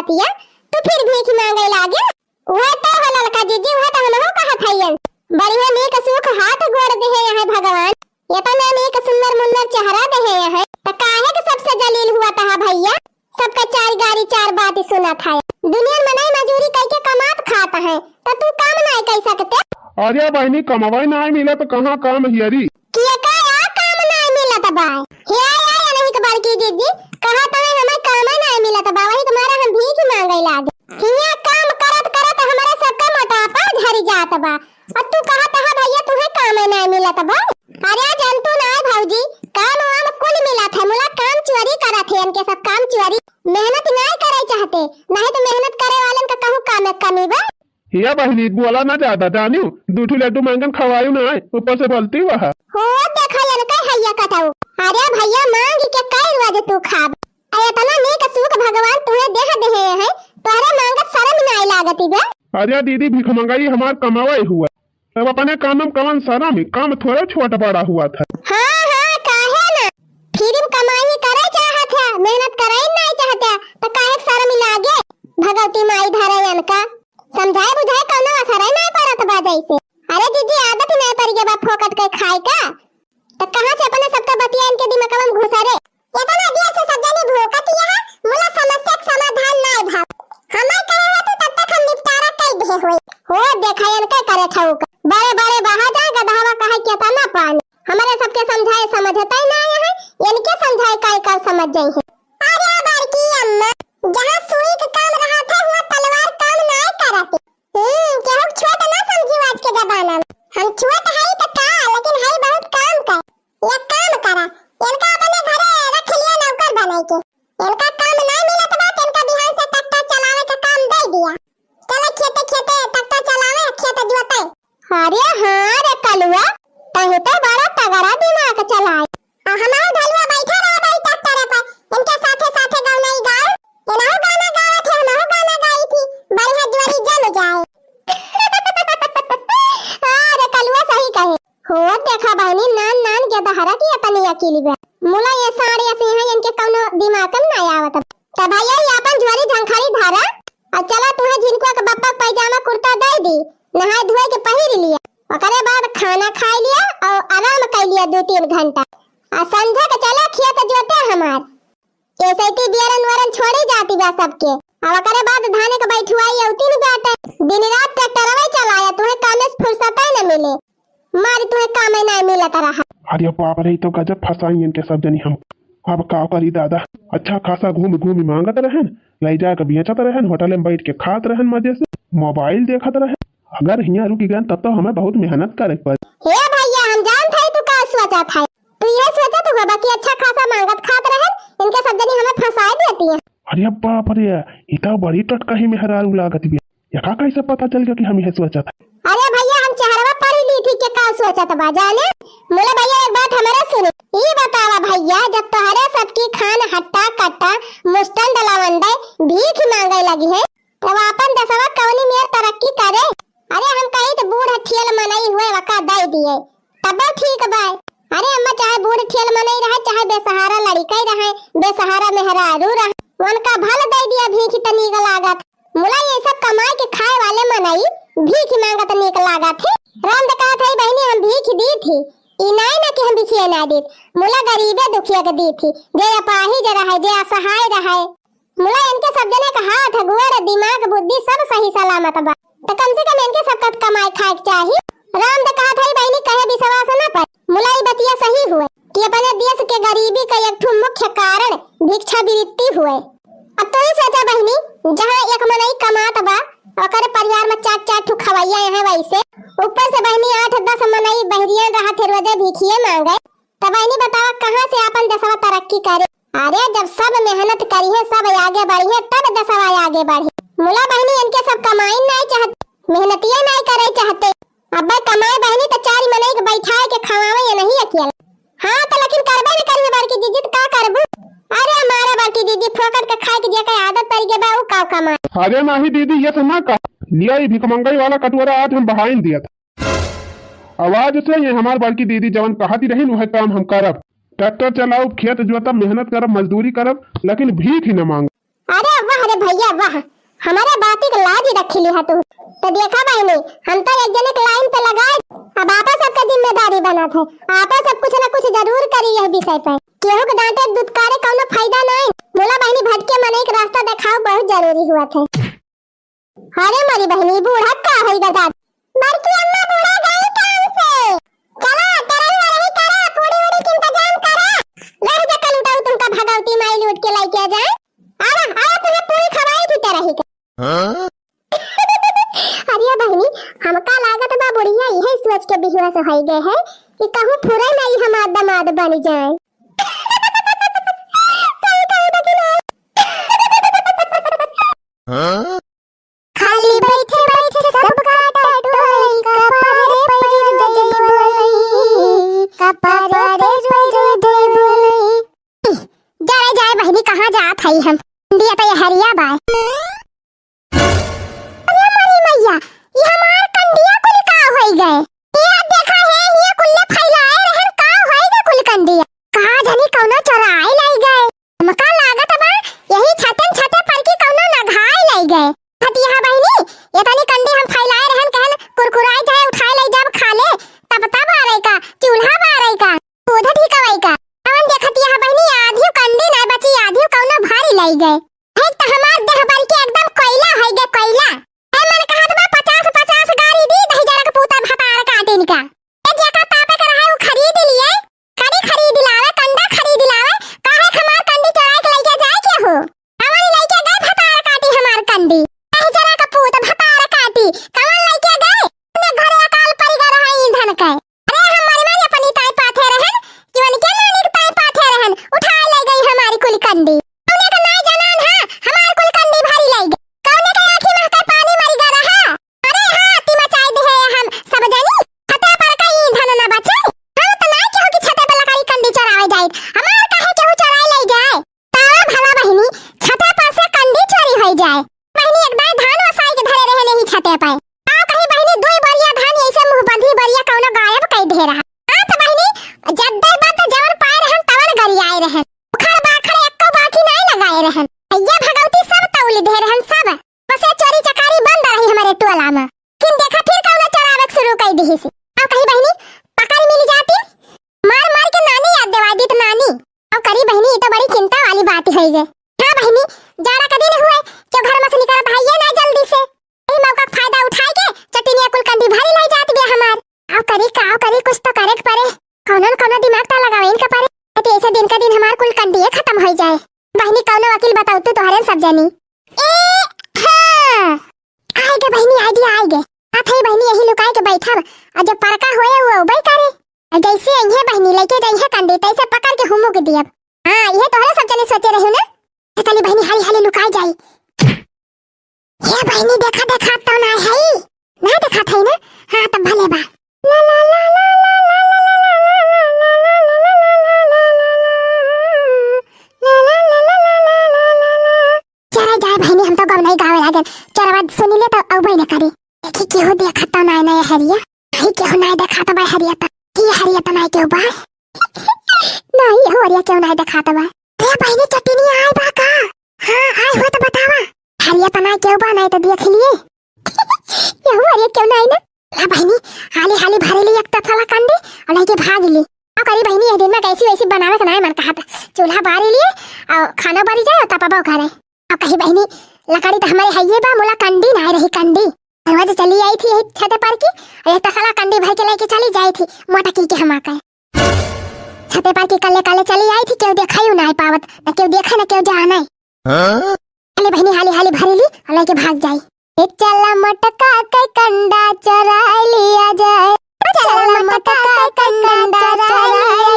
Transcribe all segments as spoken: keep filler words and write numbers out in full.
तिया, तू फिर भीख मांगे लागे। उहे तो हो ललका जिज्जी, उहे तो हमहू कहत हइयन। बढ़िया नीक सुख हाथ गोड़ देहे हैं भगवान, एतना नीक सुन्नर मुन्नर चेहरा देहे हैं, त काहे के सबसे जलील हुआ तहा भइया? सबका चार गारी चार बात सुनत है। दुनिया में मनई मजूरी कइके कमात खात है, त तू काम नाई कइ सकते? अरे बहिनी, कमवइ नाई मिलत, कहाँ काम हियरी? के का या काम नाई मिलत बा? हे आय, आय, अनहिक बड़की जिज्जी, कहत हमें हमें काम नाई मिलत बा, वही तुम्हारा हम भीख मांगे लागे। हियाँ काम करत करत हमरे सबका मोटापा झरि जात बा। अब तू कहत ह भइया तुहे काम नाई मिलत बा? अरे जानतू नाई भौजी, काम वाम कुल मिलत है, मुला काम चोरी करत है, इनके सब काम चोरी, मेहनत नाई करे चाहते, नहीं तो मेहनत करे वालन का कहूँ काम में कमी बा। हिया बहिनी, बोला ना ज्यादा, जानियो, दू ठो लड्डू मांगन खवायु ना, ऊपर से बोलती वह। हो, देखा इनका हैया कटाऊ। अरे भइया, मांग के कई रोज तू खाब। अरे एतना नीक सुख भगवान तुहे देह देहे हैं, तोहरे मांगत शरम नाई लागती बे। अरे दीदी, भिखमंगई हमार कमावई हुआ, तब अपने काम में कवन शरम है, काम थोड़े छोट बड़ा हुआ था। हाँ, हाँ, काहे ना? फिर कमाई करे चाहत है, मेहनत करे नाई चाहत है, तो काहे शरम लागे? भगवती माई धरे इनका। समझाए बुझाए कौनो असर नाई पड़त बा जैसे। अरे दीदी, आदत नाई पड़ गया बा फोकट के खाए का, तो कहाँ से अपने सबका बतिया इनके दिमाग में घुसा रे? इतना देर से सब जनी भूकत यह, मुला समस्या के समाधान नाई भा। हमार कहे है तो तब तक हम निपटारा कई दे होई। हो देखा इनके करे छौक। बड़े बड़े बहा जाए गदहवा कहे केतना पानी। हमारे सबके समझाए समझते ही नाई है, इनके समझाए काई का समझ जाई है। अरे बड़की अम्मा, जहाँ सुई के काम रहा था, हुआ तलवार काम नाई करती। हम्म, केहू के छोट ना समझी आज के जमाना में। हम छोट हई त का, लेकिन हई बहुत काम कर। एक काम करा, इनका अपने घरे रख लिया नौकर बनाई के। इनका काम ना मिलत बा, त इनका बिहान से ट्रैक्टर चलावे के काम दे दिया। चलो खेते खेते ट्रैक्टर चलावे, खेत जोते। अरे हाँ रे कलुआ, तही तो बड़ा तगड़ा दिमाग चलाए। आ हमार ढलुआ बैठा रहा भाई ट्रैक्टर पर, इनके साथे साथे गौनई गाओ। इनहु गाना गावत है, हमहु गाना गाई थी, बढ़िया जोड़ी जम जाए। हाँ रे कलुआ सही कहे। हो देखा बहिनी, नान नान के दहरा की अपनी अकेली बे। मुला ये साड़ी ऐसी है, इनके कौनो दिमाग में ना आवत। त भैया ये अपन झोरी झंखारी धारा, और चला तुहे झिनकुआ के बप्पा के पैजामा कुर्ता दे दी, नहाए धोए के पहिर लिया, ओकरे बाद खाना खाए लिया और आराम कर लिया दो तीन घंटा। आ संझा के चला खेत जोते हमार। एसैती बियरन वरन छोड़ी जाती बा सबके। अब ओकरे बाद धाने के बैठुआई औती न बाटे। दिन रात ट्रैक्टरवे चलाया, तुहे कामे से फुर्सते न मिले। मारी तुहे कामे नाय मिलत रहा। अरे बाप रे, ई तो गजब फंसाई इनके सब जनी हम। अब का करी दादा, अच्छा खासा घूम घूम मांगत रहन, ले जाके बेचत रहन, होटल में बैठ के खात रहन मजे से, मोबाइल देखत रहन। अगर हियां रुक गए तब तो हमें बहुत मेहनत करे के पड़ी। हे भैया, हम जानत हई तू का सोचत हई। तू ये सोचत होगा कि अच्छा खासा मांगत खात रहन, इनके सब जनी हमें फंसाए देती हैं। अरे बाप रे, ई तो बड़ी टटकही मेहरारू लागत बिया। एका कैसे पता चल गया कि हम ये सोचत हई? अरे भैया, हम चेहरवा पढ़ी ली थी कि का सोचत बा जाने। मुला भैया, एक बात हमारे सुनी, ई बतावा भैया, जब तोहरे सबकी खान हट्टा कट्टा मुस्टन डलावंदे भीख मांगे लगी है, तब आपन देशवा कवनी मेर तरक्की करे? अरे हम कही त बूढ़ ठियल मनई हुए वका दे दिए, तब ठीक बा। अरे अम्मा, चाहे बूढ़ ठियल मनई रहे, चाहे बेसहारा लड़िकई रहे, बेसहारा मेहरारू रहे, उनका भल दे दिया भीख त नीक लागत। मुला ये सब कमाए के खाए वाले मनई भीख मांगत नीक लागत है। राम त कहत है बहिनी हम भीख दी थी, ई नाय ना कि हम भिखिए ना दी, मुला गरीबे दुखिया के दी थी, जे अपाहिज रहे, जे असहाय रहे। मुला इनके सब जने का हाथ, गोड़, दिमाग, बुद्धि सब सही सलामत बा, त कम से कम इनके सब का कमाए खाए के चाही। राम त कहत हई बहिनी, कहे विश्वास न पर, मुला ई बतिया सही हुए कि अपने देश के गरीबी का एक ठो मुख्य कारण भिक्षावृत्ति हुए। अब तो ही सोचा बहिनी, जहाँ एक मनई कमात बा, ओकर परिवार में चार चार ठो खवैया हैं, वैसे ऊपर से बहिनी आठ दस मनई बहरियन रहत है, रोजे भिखिए मांगे। तब बहिनी बतावा, कहाँ से आपन देशवा तरक्की करे? अरे, जब सब मेहनत करिहे, सब आगे बढ़िहे, तब देशवा आगे बढ़े। मुला बहिनी, इनके सब कमाई नाय चाहते, मेहनतिये नाय करे चाहते। अब्बे कमाए बहिनी, त चार मनई के बैठाए के खवावे ये नहीं अकेला। हाँ, त लेकिन करबे न करिहे बड़की दीदी, त का करबू? अरे, हमारे बड़की दीदी, फोकट के खाए के जेकर आदत पड़ गई बा, उ का कमाए? अरे नहीं दीदी, ये तो ना कहा। लिया, ये भिखमंगई वाला कटोरा आज हम बहाइन दिया था। आवाज से ये हमार बड़की दीदी जवन कहती रही, वह काम हम करब। ट्रैक्टर चलाउब, खेत जोतब, मेहनत करब, मजदूरी करब, लेकिन भीख ही न मांगब। अरे वाह रे भइया वाह, हमरे बाती के लाज रखि लिहा तू। त देखा बहिनी, हम तो एक जने के लाइन पे लगाए, अब आपा सबका जिम्मेदारी बनत है, आपा सब कुछ न कुछ जरूर करी यह विषय पे। केहू के डांटे दुत्कारे कउनो फायदा नाहीं। मोला बहिनी भटके मनई के रास्ता देखाव बहुत जरूरी हुआ थे। अरे मोरी बहिनी, बूढ़ा का होई बता? बड़की अम्मा बूढ़ा गई काम से। चला, तरही वरही करा, पूड़ी उड़ी के इंतजाम करा। रह जा कल उठाऊ तुमका भगवती माई लूट के लेके आ जाए। आवा, आवा, तुम्हें पूरी खवाई थी तरही के। हाँ? अरे बहिनी, हमका लागत बा बुढ़िया इहे सोच के बिहुआ से होई गए है कि कहूँ फुरे नहीं हमार दामाद बन जाए। सही कहे बा कि नहीं? हाँ? खाली बैठे बैठे सबका टटोलई, कपारे पे जय बोलई, कपारे पे जय बोलई। जाए जाए बहिनी, कहाँ जात हई हम? इंडिया तो ये हरिया बाय। अरे मोरी मैया, ये हमार कंडिया कुल का होई गए? ये देखा है, ये कुल्ले फैलाए रहन, का होई गए कुल कंडिया? का जानी कौनो चोराए लाई गए। हमका लागत बा, यही छतन छते पर की कौनो नघाए लाई गए। फतिहा बहिनी, ये तनी कंडी हम फैलाए रहन, कहन कुरकुराए जाए, उठाए लाई जब खा ले, तब तब आ रही का, चूल्हा बा रही का, दूध ढिकवाई का। हमन देखत यह बहिनी आधी कंडी ना बची, आधी कौनो भारी लाई गए। एक त हमार देह बर के एकदम कोयला होई गए, कोयला। ए मन कहत बा पचास पचास गारी दी, दही जरा के पूता भतार काटिन का। ए जेका तापे के रहे, उ खरीद लिए। करी खरीद लावे, कंडा खरीद लावे। काहे हमार कंडी चोराए के लइके जाए के हो? कवन लइके गए भतार काटी हमार कंडी? दही जरा के पूत भतार काटी। कवन लइके गए? अपने घरे अकाल परि गए रहा ईंधन के। अरे हम मरी मरी अपनी ताई पाथे रहन, कि उनके नानी के ताई पाथे रहन, उठाए ले गई हमारी कुल कंडी। उन्हें के नाई जनान है, हमार कुल कंडी भरी ले गई। कौने के आँखी में के पानी मरी गया रहा? अरे हाँ, ती मचाई दे है हम सब जनी। छते पर का ईंधन न बचे। हम तो नाई केहू की छते पर लकड़ी कंडी चोरावे जाए। हमार काहे केहू चोराए ले जाए? तावा भला बहिनी, छते पर से कंडी चोरी होई जाए। बहिनी एक दाई धान ओसाई के धरे रहे नहीं छते पर। का कही बहिनी, दुई बोरिया धान ऐसे मुँह बंधी बोरिया कौनो गायब कई दे रहा। हाँ तो बहिनी, जद्दे बद जवन पाए रहन तवन गरियाए रहन। उखड़ बाखड़ एक्को बाकी नाई लगाए रहन। भैया भगवती सब तौली दे रहन सब। बसे चोरी चकारी बंद रही हमारे टोला में। फिर देखा फिर कौनो चोरावे के शुरू कई दिही से। अब कही बहिनी, पकड़ मिल जाती, मार मार के नानी याद दिवा दी तो नानी। अब करी बहिनी, ये तो बड़ी चिंता वाली बात होई गए। हाँ बहिनी, जाड़ा का दिन हुए, क्यों घर में से निकलत है ये ना जल्दी से। यही मौका का फायदा उठाए के चटिनिया कुल कंडी भरी लाई जात बे हमार। अब करी का, अब करी, कुछ तो करे के परे। कौनो न कौनो दिमाग तो लगावे इनका परे। नहीं तो ऐसे दिन का दिन हमार कुल कंडिये खत्म होई जाए। बहिनी कौनो वकील बताओ तू तोहरे सब जनी। ए, हाँ। आए गे बहिनी, idea आए गे। आ थई बहिनी यही लुकाए के बैठब। आ जब परका होए वो उबई करे। आ जैसे अइहे बहिनी लेके जइहे कंडी, तैसे पकड़ के हुमुक दियब। हाँ, ये तोहरे सब जने सोचे रहू ना। ए, चली बहिनी, हाली हाली लुकाए जाई। हे बहिनी, देखा, देखा, तो ना है। ना देखा था ना? हाँ, तब भले बा। ला, ला, ला, ला। चला जाए बहिनी, हम तो गवनाई गावे लागन। चरवा सुनी ले तो अउबे न करी। देखी केहू देखा तो ना, ना हरिया। नहीं केहू ना देखा तो बा हरिया तो। की हरिया तो ना केहू बा? नहीं, हो हरिया केहू ना देखा तो बा। अरे बहिनी, चटिनी आए बा का? हाँ, आए हो तो बतावा। हरिया तो ना केहू बा, नहीं तो देख लिए। यहू अरे क्यों ना आई ना? ला बहिनी, हाली हाली भरी ली एक तसला कंडी और लेके भाग ली। अब करी बहिनी, ये दिन में कैसी वैसी बनावे के ना मन कहत। चूल्हा बारी लिए और खाना बरी जाए और तपबो करे। अब कही बहिनी, लकड़ी तो हमारे हइये बा, मोला कंडी ना रही कंडी। दरवाजे चली आई थी यही छते पर की, और एक तसला कंडी भर के लेके चली जाई थी मोटकी के हमा के। छते पर की कल्ले कल्ले चली आई थी, केहू देखाई ना पावत, न केहू देखे न केहू जाने। हाँ? अरे बहिनी, हाली हाली भरी ली और लेके भाग जाई। ए चला मटका के कंडा चोरा लिया जाए। चला मटका के कंडा चोरा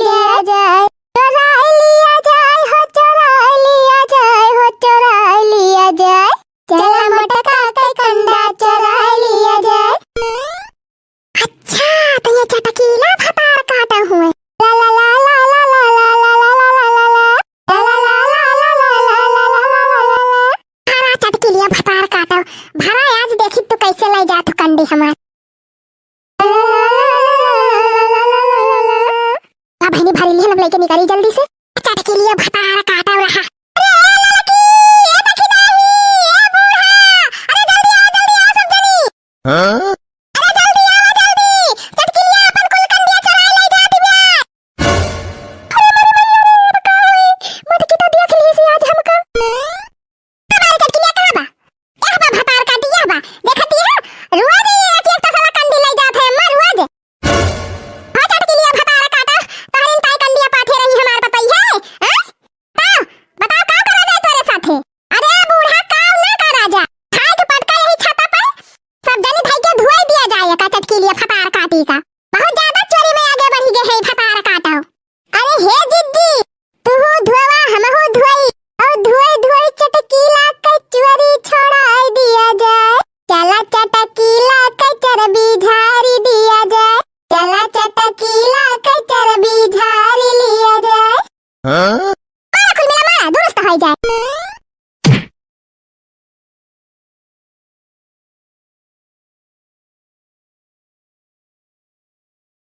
लिया जाए। चोरा लिया जाए हो, चोरा लिया जाए हो, चोरा लिया जाए। चला मटका के कंडा चोरा लिया जाए। अच्छा, तो ये चटकीला भतार काटा हुए। ला ला ला ला ला ला ला ला ला ला ला ला। ला ला ला ला ला ला ला ला ला ला ला। भरा चटकीलिया भतार काटा। भरा आज देखी तू कैसे ले जात हो कंडी हमार। ला बहिनी भरी लिहन, अब लेके निकली जल्दी से। चटकीलिया भतार काटा रहा। अरे ए लड़की, ए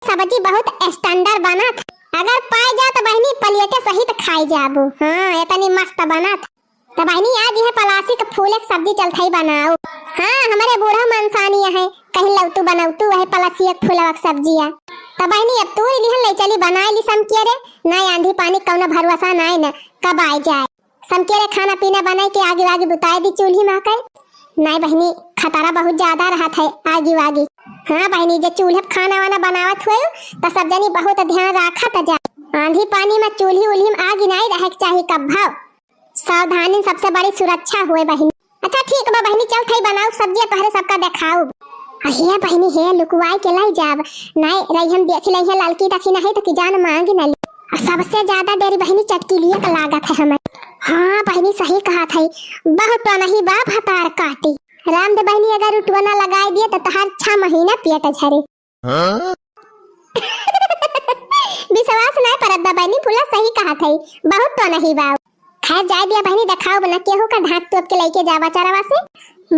सब्जी बहुत standard बनत। अगर पाए जा त बहिनी प्लेटे सहित खाई जाबू। हाँ, एतनी मस्त बनत। त बहिनी आज यह पलासी के फूले के सब्जी चलत हई बनाऊ। हाँ, हमरे बूढ़ा मनसानी है, कहीं लौतू बनौतू है पलासी के फूलवा के सब्जिया। त बहिनी अब तूर लिहन ले चली बनाए ली समकेरे, ना आंधी पानी कौनो भरोसा नाई न, कब आए जाए। समकेरे खाना पीना बनाई के आगी वागी बुताए दी चूल्ही मा कई। नाई बहिनी, खतरा बहुत ज्यादा रहत है आगी वागी। हाँ बहिनी, जे चूल्हे पे खाना वाना बनावत हुए त सब जनी बहुत ध्यान राखत जा। आंधी पानी मा चूल्ही उल्ही मा आगी नाई रहे के चाही कब्भव। सावधानी सबसे बड़ी सुरक्षा हुए बहिनी। अच्छा ठीक बा बहिनी, चलत हई बनाऊ सब्जी तोहरे सबका देखाऊ। अहे बहिनी हे लुकुआई के लाई जाब। नाई रही हम देखी लई है ललकी दखिना है त कि जान मांगी न ली। आ सबसे ज्यादा डेरी बहिनी चटकीलिए के लागत है हमें। हाँ बहिनी सही कहत है, बहुत तो नहीं बा भतार काटी। राम दे बहिनी अगर उठवना लगाए दिए त तहार छह महीना पेट झरे। हाँ? विश्वास नाय परत बा बहिनी, फूला सही कहत हई, बहुत तो नहीं बा। खैर जाए दिया बहिनी, देखाओ बना केहू का ढाक तोप के लेके जावा चरवा से।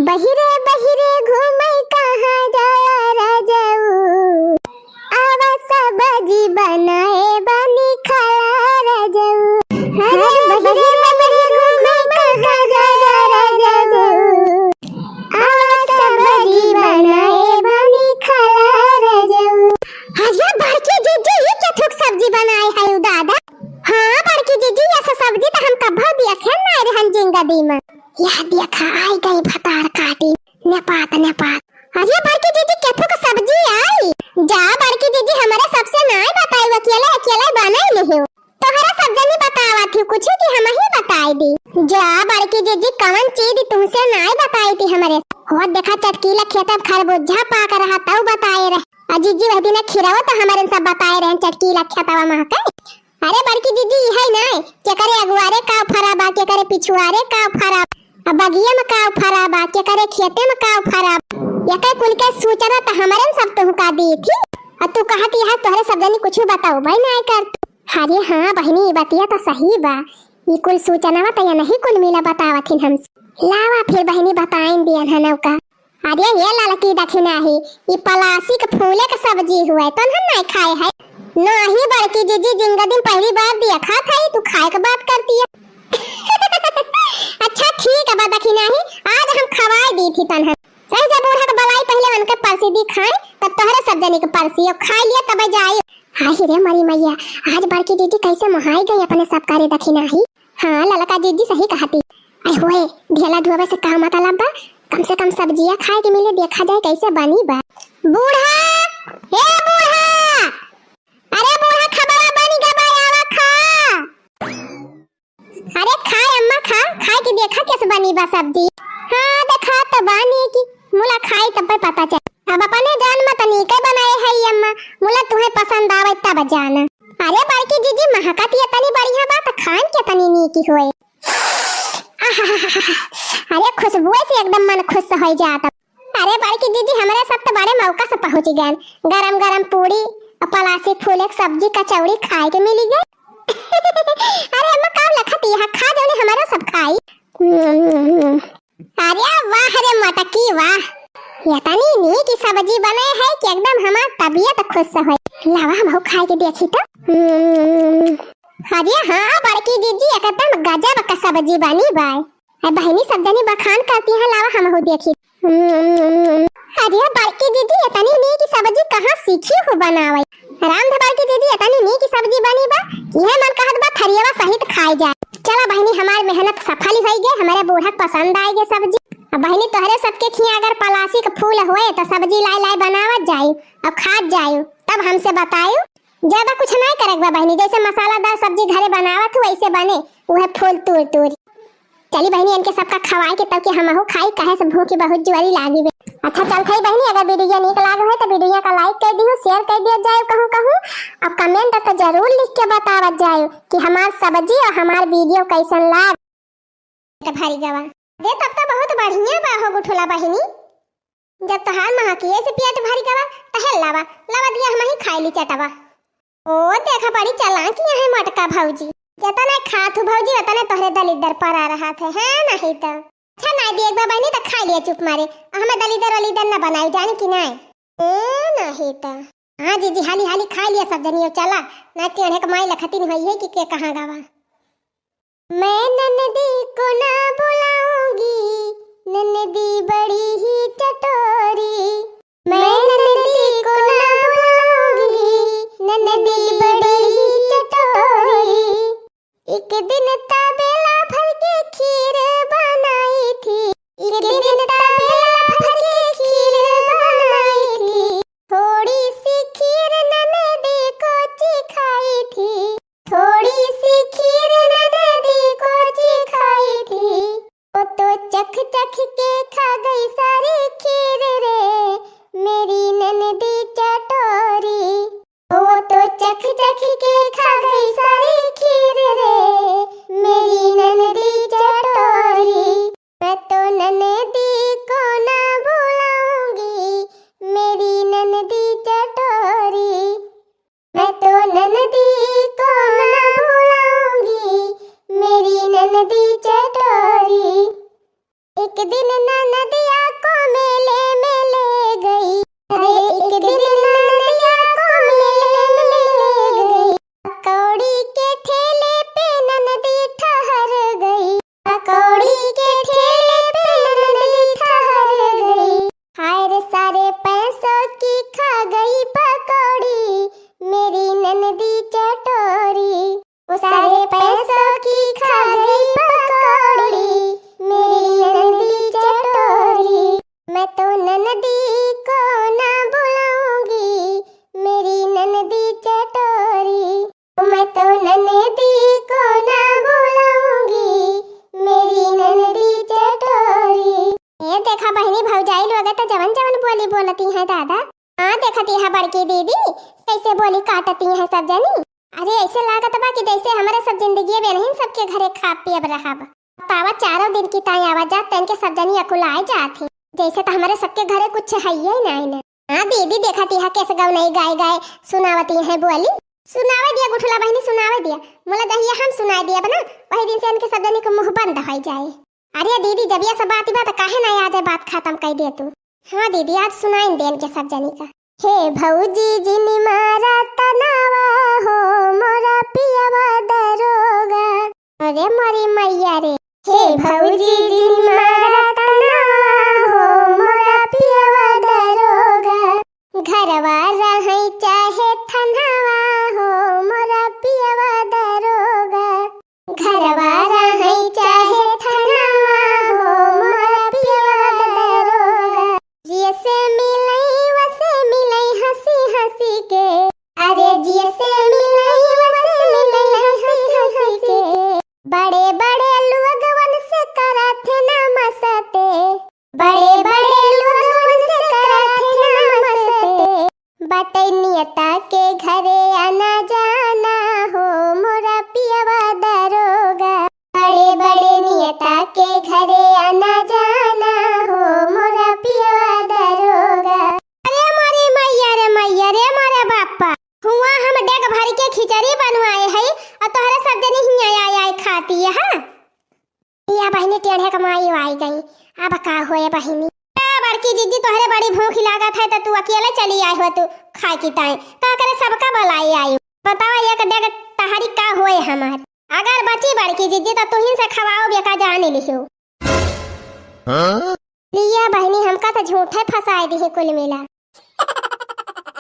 बहिरे बहिरे घूमे कहाँ जाया राजाऊ, आवा सब्जी बनाए बनी खाया राजाऊ। अरे बहिरे बहिरे घूमे कहाँ जाया राजाऊ, आवा सब्जी बनाए बनी खाया राजाऊ। अरे बड़की जीजी, ये क्या थुक सब्जी बनाए है उ दादा? हाँ बड़की जीजी, ये सब सब्जी तो हम कभो देखे ना रहन जिंदगी में। यह देखा आई गई भतार काटी, नेपात नेपात। अरे बड़की जीजी, केथुक सब्जी आई? जा बड़की जीजी, हमारे सबसे नाय बताई, अकेले अकेले बनाई नहीं। तोहरा सब जनी बतावा थी कुछ कि हम ही बताई दी। जा बड़की जीजी, कवन चीज तुमसे नाय बताई थी हमारे। हो देखा चटकीला खेत में खरबूजा पाक रहा तब बताए रहे। आ जीजी वह दिन खिरवा तो हमारे सब बताए रहे चटकीला खेतवा महके। अरे बड़की जीजी, इहै नाय, केकरे अगुआरे काव फरा बा, केकरे पिछुआरे काव फरा बा, आ बगिया में काव फरा बा, केकरे खेते में काव फरा बा। एकै कुल के सूचना त हमरे न सब तुहका दी थी। आ तू कहत यह तोहरे सब जनी कुछ बताऊ भाई नाय कर। अरे हाँ बहिनी, ई बतिया त सही बा। ई कुल सूचनावा त यनही कुल मिला बतावत हिन हमसे। लावा फिर बहिनी बताइन दियन है नौका। अरे ये ललकी दखिना ही, ई पलासी के फूले के सब्जी हुए, तोन हम नाय खाए है। नाही बड़की जीजी, जिंदगी में पहली बार देखा था, तू खाए के बात करती है। अच्छा ठीक है, बा दखिना ही, आज हम खवाए दी थी तोन हम। सही से बूढ़ा के बलाई पहले उनके परसी दी खाए, तब तोहरे सब जनी के परसी, अब खाए लिया तब जाई। हाय रे मरी मैया, आज बड़की जीजी कैसे मोहाई गई अपने सब करे दखिना ही। हाँ, ललका जीजी सही कहती। अरे होए, ढेला ढोवे से का मतलब बा? कम से कम सब्जिया खाए के मिले, देखा जाए कैसे बनी बा। बूढ़ा, ए बूढ़ा, अरे बूढ़ा, खबवा बनी गा बा, आवा खा। अरे खा अम्मा खा, खाए के देखा कैसे बनी बा सब्जी। हाँ, देखा तो बानी कि मुला खाई तब पता चल। अब अपने जान में तनी के बनाए है अम्मा, मुला तुम्हें पसंद आवे तब जाना। अरे बड़की जीजी, महकत ये तनी बढ़िया बा, त खान के तनी नीकी होए। आहाहाहा। अरे खुशबुए से एकदम मन खुश हो जात। अरे बड़की जीजी, हमरे सब तो बड़े मौका से पहुँच गए, गरम गरम पूड़ी और पलासी फूले के सब्जी कचौड़ी खाए के मिली गए। अरे अम्मा का लखत यहाँ खा जाने हमारा सब खाई। अरे वाह रे मटकी वाह, इतनी नीक सब्जी बने है कि एकदम हमार तबियत खुश होए। लावा हमहू खाए के देखी तो। हम्म। अरे हाँ बड़की जीजी, एकदम गजब का सब्जी बनी बाय। ए बहिनी सब जनी बखान करती हैं, लावा हमहू देखी। हम्म। अरे बड़की जीजी, इतनी नीक सब्जी कहाँ सीखी हो बनावे? राम धबाल की दीदी, इतनी नीक सब्जी बनी बा, इहे मन कहत बा थरियवा सहित खाए जाए। चला बहिनी, हमार मेहनत सफल होई गे, हमरे बूढ़ा के पसंद आए गे सब्जी। अब बहिनी, तोहरे सबके खिया अगर पलासी के फूल होए तो सब्जी लाए लाए बनावत जाई और खात जाई, तब हमसे बताई। ज्यादा कुछ नहीं करे के बा बहिनी, जैसे मसालादार सब्जी घरे बनावत हूँ वैसे बने, उहे फूल तूर तूर। चली बहिनी, इनके सबका खवाए के तब कि हमहू खाई, काहे से भूखी बहुत जुआरी लागी बे। अच्छा चलत हई बहिनी, अगर वीडियो नीक लाग होए तो वीडियो का like कर दियो, share कर दियो जाए कहूँ कहूँ, और comment तो जरूर लिख के बतावत जाए कि हमार सब्जी और हमार वीडियो कैसन लाग। पेट भरी गवा दे तब तो बहुत बढ़िया बा हो गुठुला बहिनी, जब तोहार महकिए से पेट भरी गवा तो हे लावा, लावा दिया हम ही खाई ली चटवा। ओ देखा बड़ी चालाक यहाँ है मोटका भौजी। जतने खात हूँ भौजी, उतने तोहरे दलिद्दर परा रहत है, हाँ, नहीं तो। अच्छा, नाई दी एक बार बहिनी तो खाइ लिया चुप मारे, अउ हमें दलिद्दर वलिद्दर न बनाई, जानी कि नाई? ए, नहीं तो। हाँ जीजी, हाली हाली खाइ लिया सब जनियो, चला, ना टेढ़े क माई लखतिन होइहै कि के कहाँ गवा। मैं ननदी को ना बुलाऊंगी, ननदी बड़ी ही चटोरी। मैं ननदी को ना बुलाऊंगी, ननदी बड़ी ही चटोरी। एक दिन तबेला भर के खीर बनाई थी, एक दिन तबेला भर के खीर बनाई थी। थोड़ी सी खीर ननदी को चिखाई थी, थोड़ी सी खीर ननदी को चिखाई थी। वो तो चख चख के खा गई सारी खीर रे, मेरी ननदी चटोरी। वो तो चख चख के खा गई सारी खीर रे, मेरी ननदी चटोरी। मैं तो ननदी को ना बुलाऊंगी, मेरी ननदी चटोरी। मैं तो ननदी को ना बुलाऊंगी, मेरी ननदी चटोरी। एक दिन ननदिया को मेले में ले गई, अरे एक दिन ननदिया को मेले में ले गई। पकौड़ी के ठेले पे ननदी ठहर गई, पकौड़ी के ठेले पे ननदी ठहर गई। हाय रे, सारे पैसों की खा गई पकौड़ी मेरी ननदी चटोरी। वो सारे पैसों की खा गई पकौड़ी मेरी ननदी चटोरी। मैं तो ननदी को ना बुलाऊंगी, मेरी ननदी चटोरी। मैं तो ननदी को ना बुलाऊंगी, मेरी ननदी चटोरी। ए देखा बहिनी, भौजाई लोग त जवन जवन बोली बोलती हैं दादा। हाँ, देखती है बड़की दीदी कैसे बोली काटती हैं सब जनी। अरे, ऐसे लागत बा कि जैसे हमरे सब जिंदगी में नहीं सबके घरे खा पियब रहब। बतावा, चारों दिन की ताई आवा जात, तन के सब जनी अकुलाए जात ही। जैसे तो हमरे सबके घरे कुछ है ही नहीं न। हाँ दीदी, देखती है कैसे गौ नहीं गाए गाए सुनावती हैं बोली। सुनावे दिया गुठला बहिनी, सुनावे दिया। मुला दहिया हम सुनाए दिया बना, वही दिन से इनके सब जनी के मुंह बंद हो जाए। अरे दीदी, जब ये सब बात बा त काहे ना आज बात खत्म कर दे तू। हाँ दीदी, आज सुनाइन देन के सब जनी का। हे भौजी जिन मारा तनावा हो मोरा पियवा दरोगा। अरे मोरी मैया रे। हे भौजी जिन मारा तनावा हो मोरा पियवा दरोगा। घरवा रहै चाहे थनवा हो मोरा पियवा दरोगा। घरवा रहै चाहे थनवा हो मोरा पियवा दरोगा। जियसे मिलई वसे मिलई हंसी हंसी के। अरे जियसे मिलई वसे मिलई हंसी हंसी के। बड़े बड़े लोगवन से करत है नमस्ते। बड़े बड़े लोगवन से करत है नमस्ते। बटै नियता के घरे आना जाना हो मोरा पियवा दरोगा। बड़े बड़े नियता के घरे आना जाना हो मोरा पियवा दरोगा। अरे मोरी मैया रे मैया रे मोरे बापा, हुआ हम डेग भर के खिचड़ी बनवाए है और तोहरे सब जनी हियाँ आए आए खाती है। हाँ? या बहिनी टेढ़े क माई आई गई, अब का होए बहिनी? ए बड़की जिज्जी, तोहरे बड़ी भूख लागत है त तू अकेले चली आई हो तू खाए की ताई, का करे सबका बुलाई आई? बतावा एक डेग तहरी का होए हमार? अगर बची बड़की जिज्जी त तुहिन से खवाओ बेका जान लिहो। हाँ? लिया बहिनी, हमका त झूठे फंसाए दिहे कुल मिला।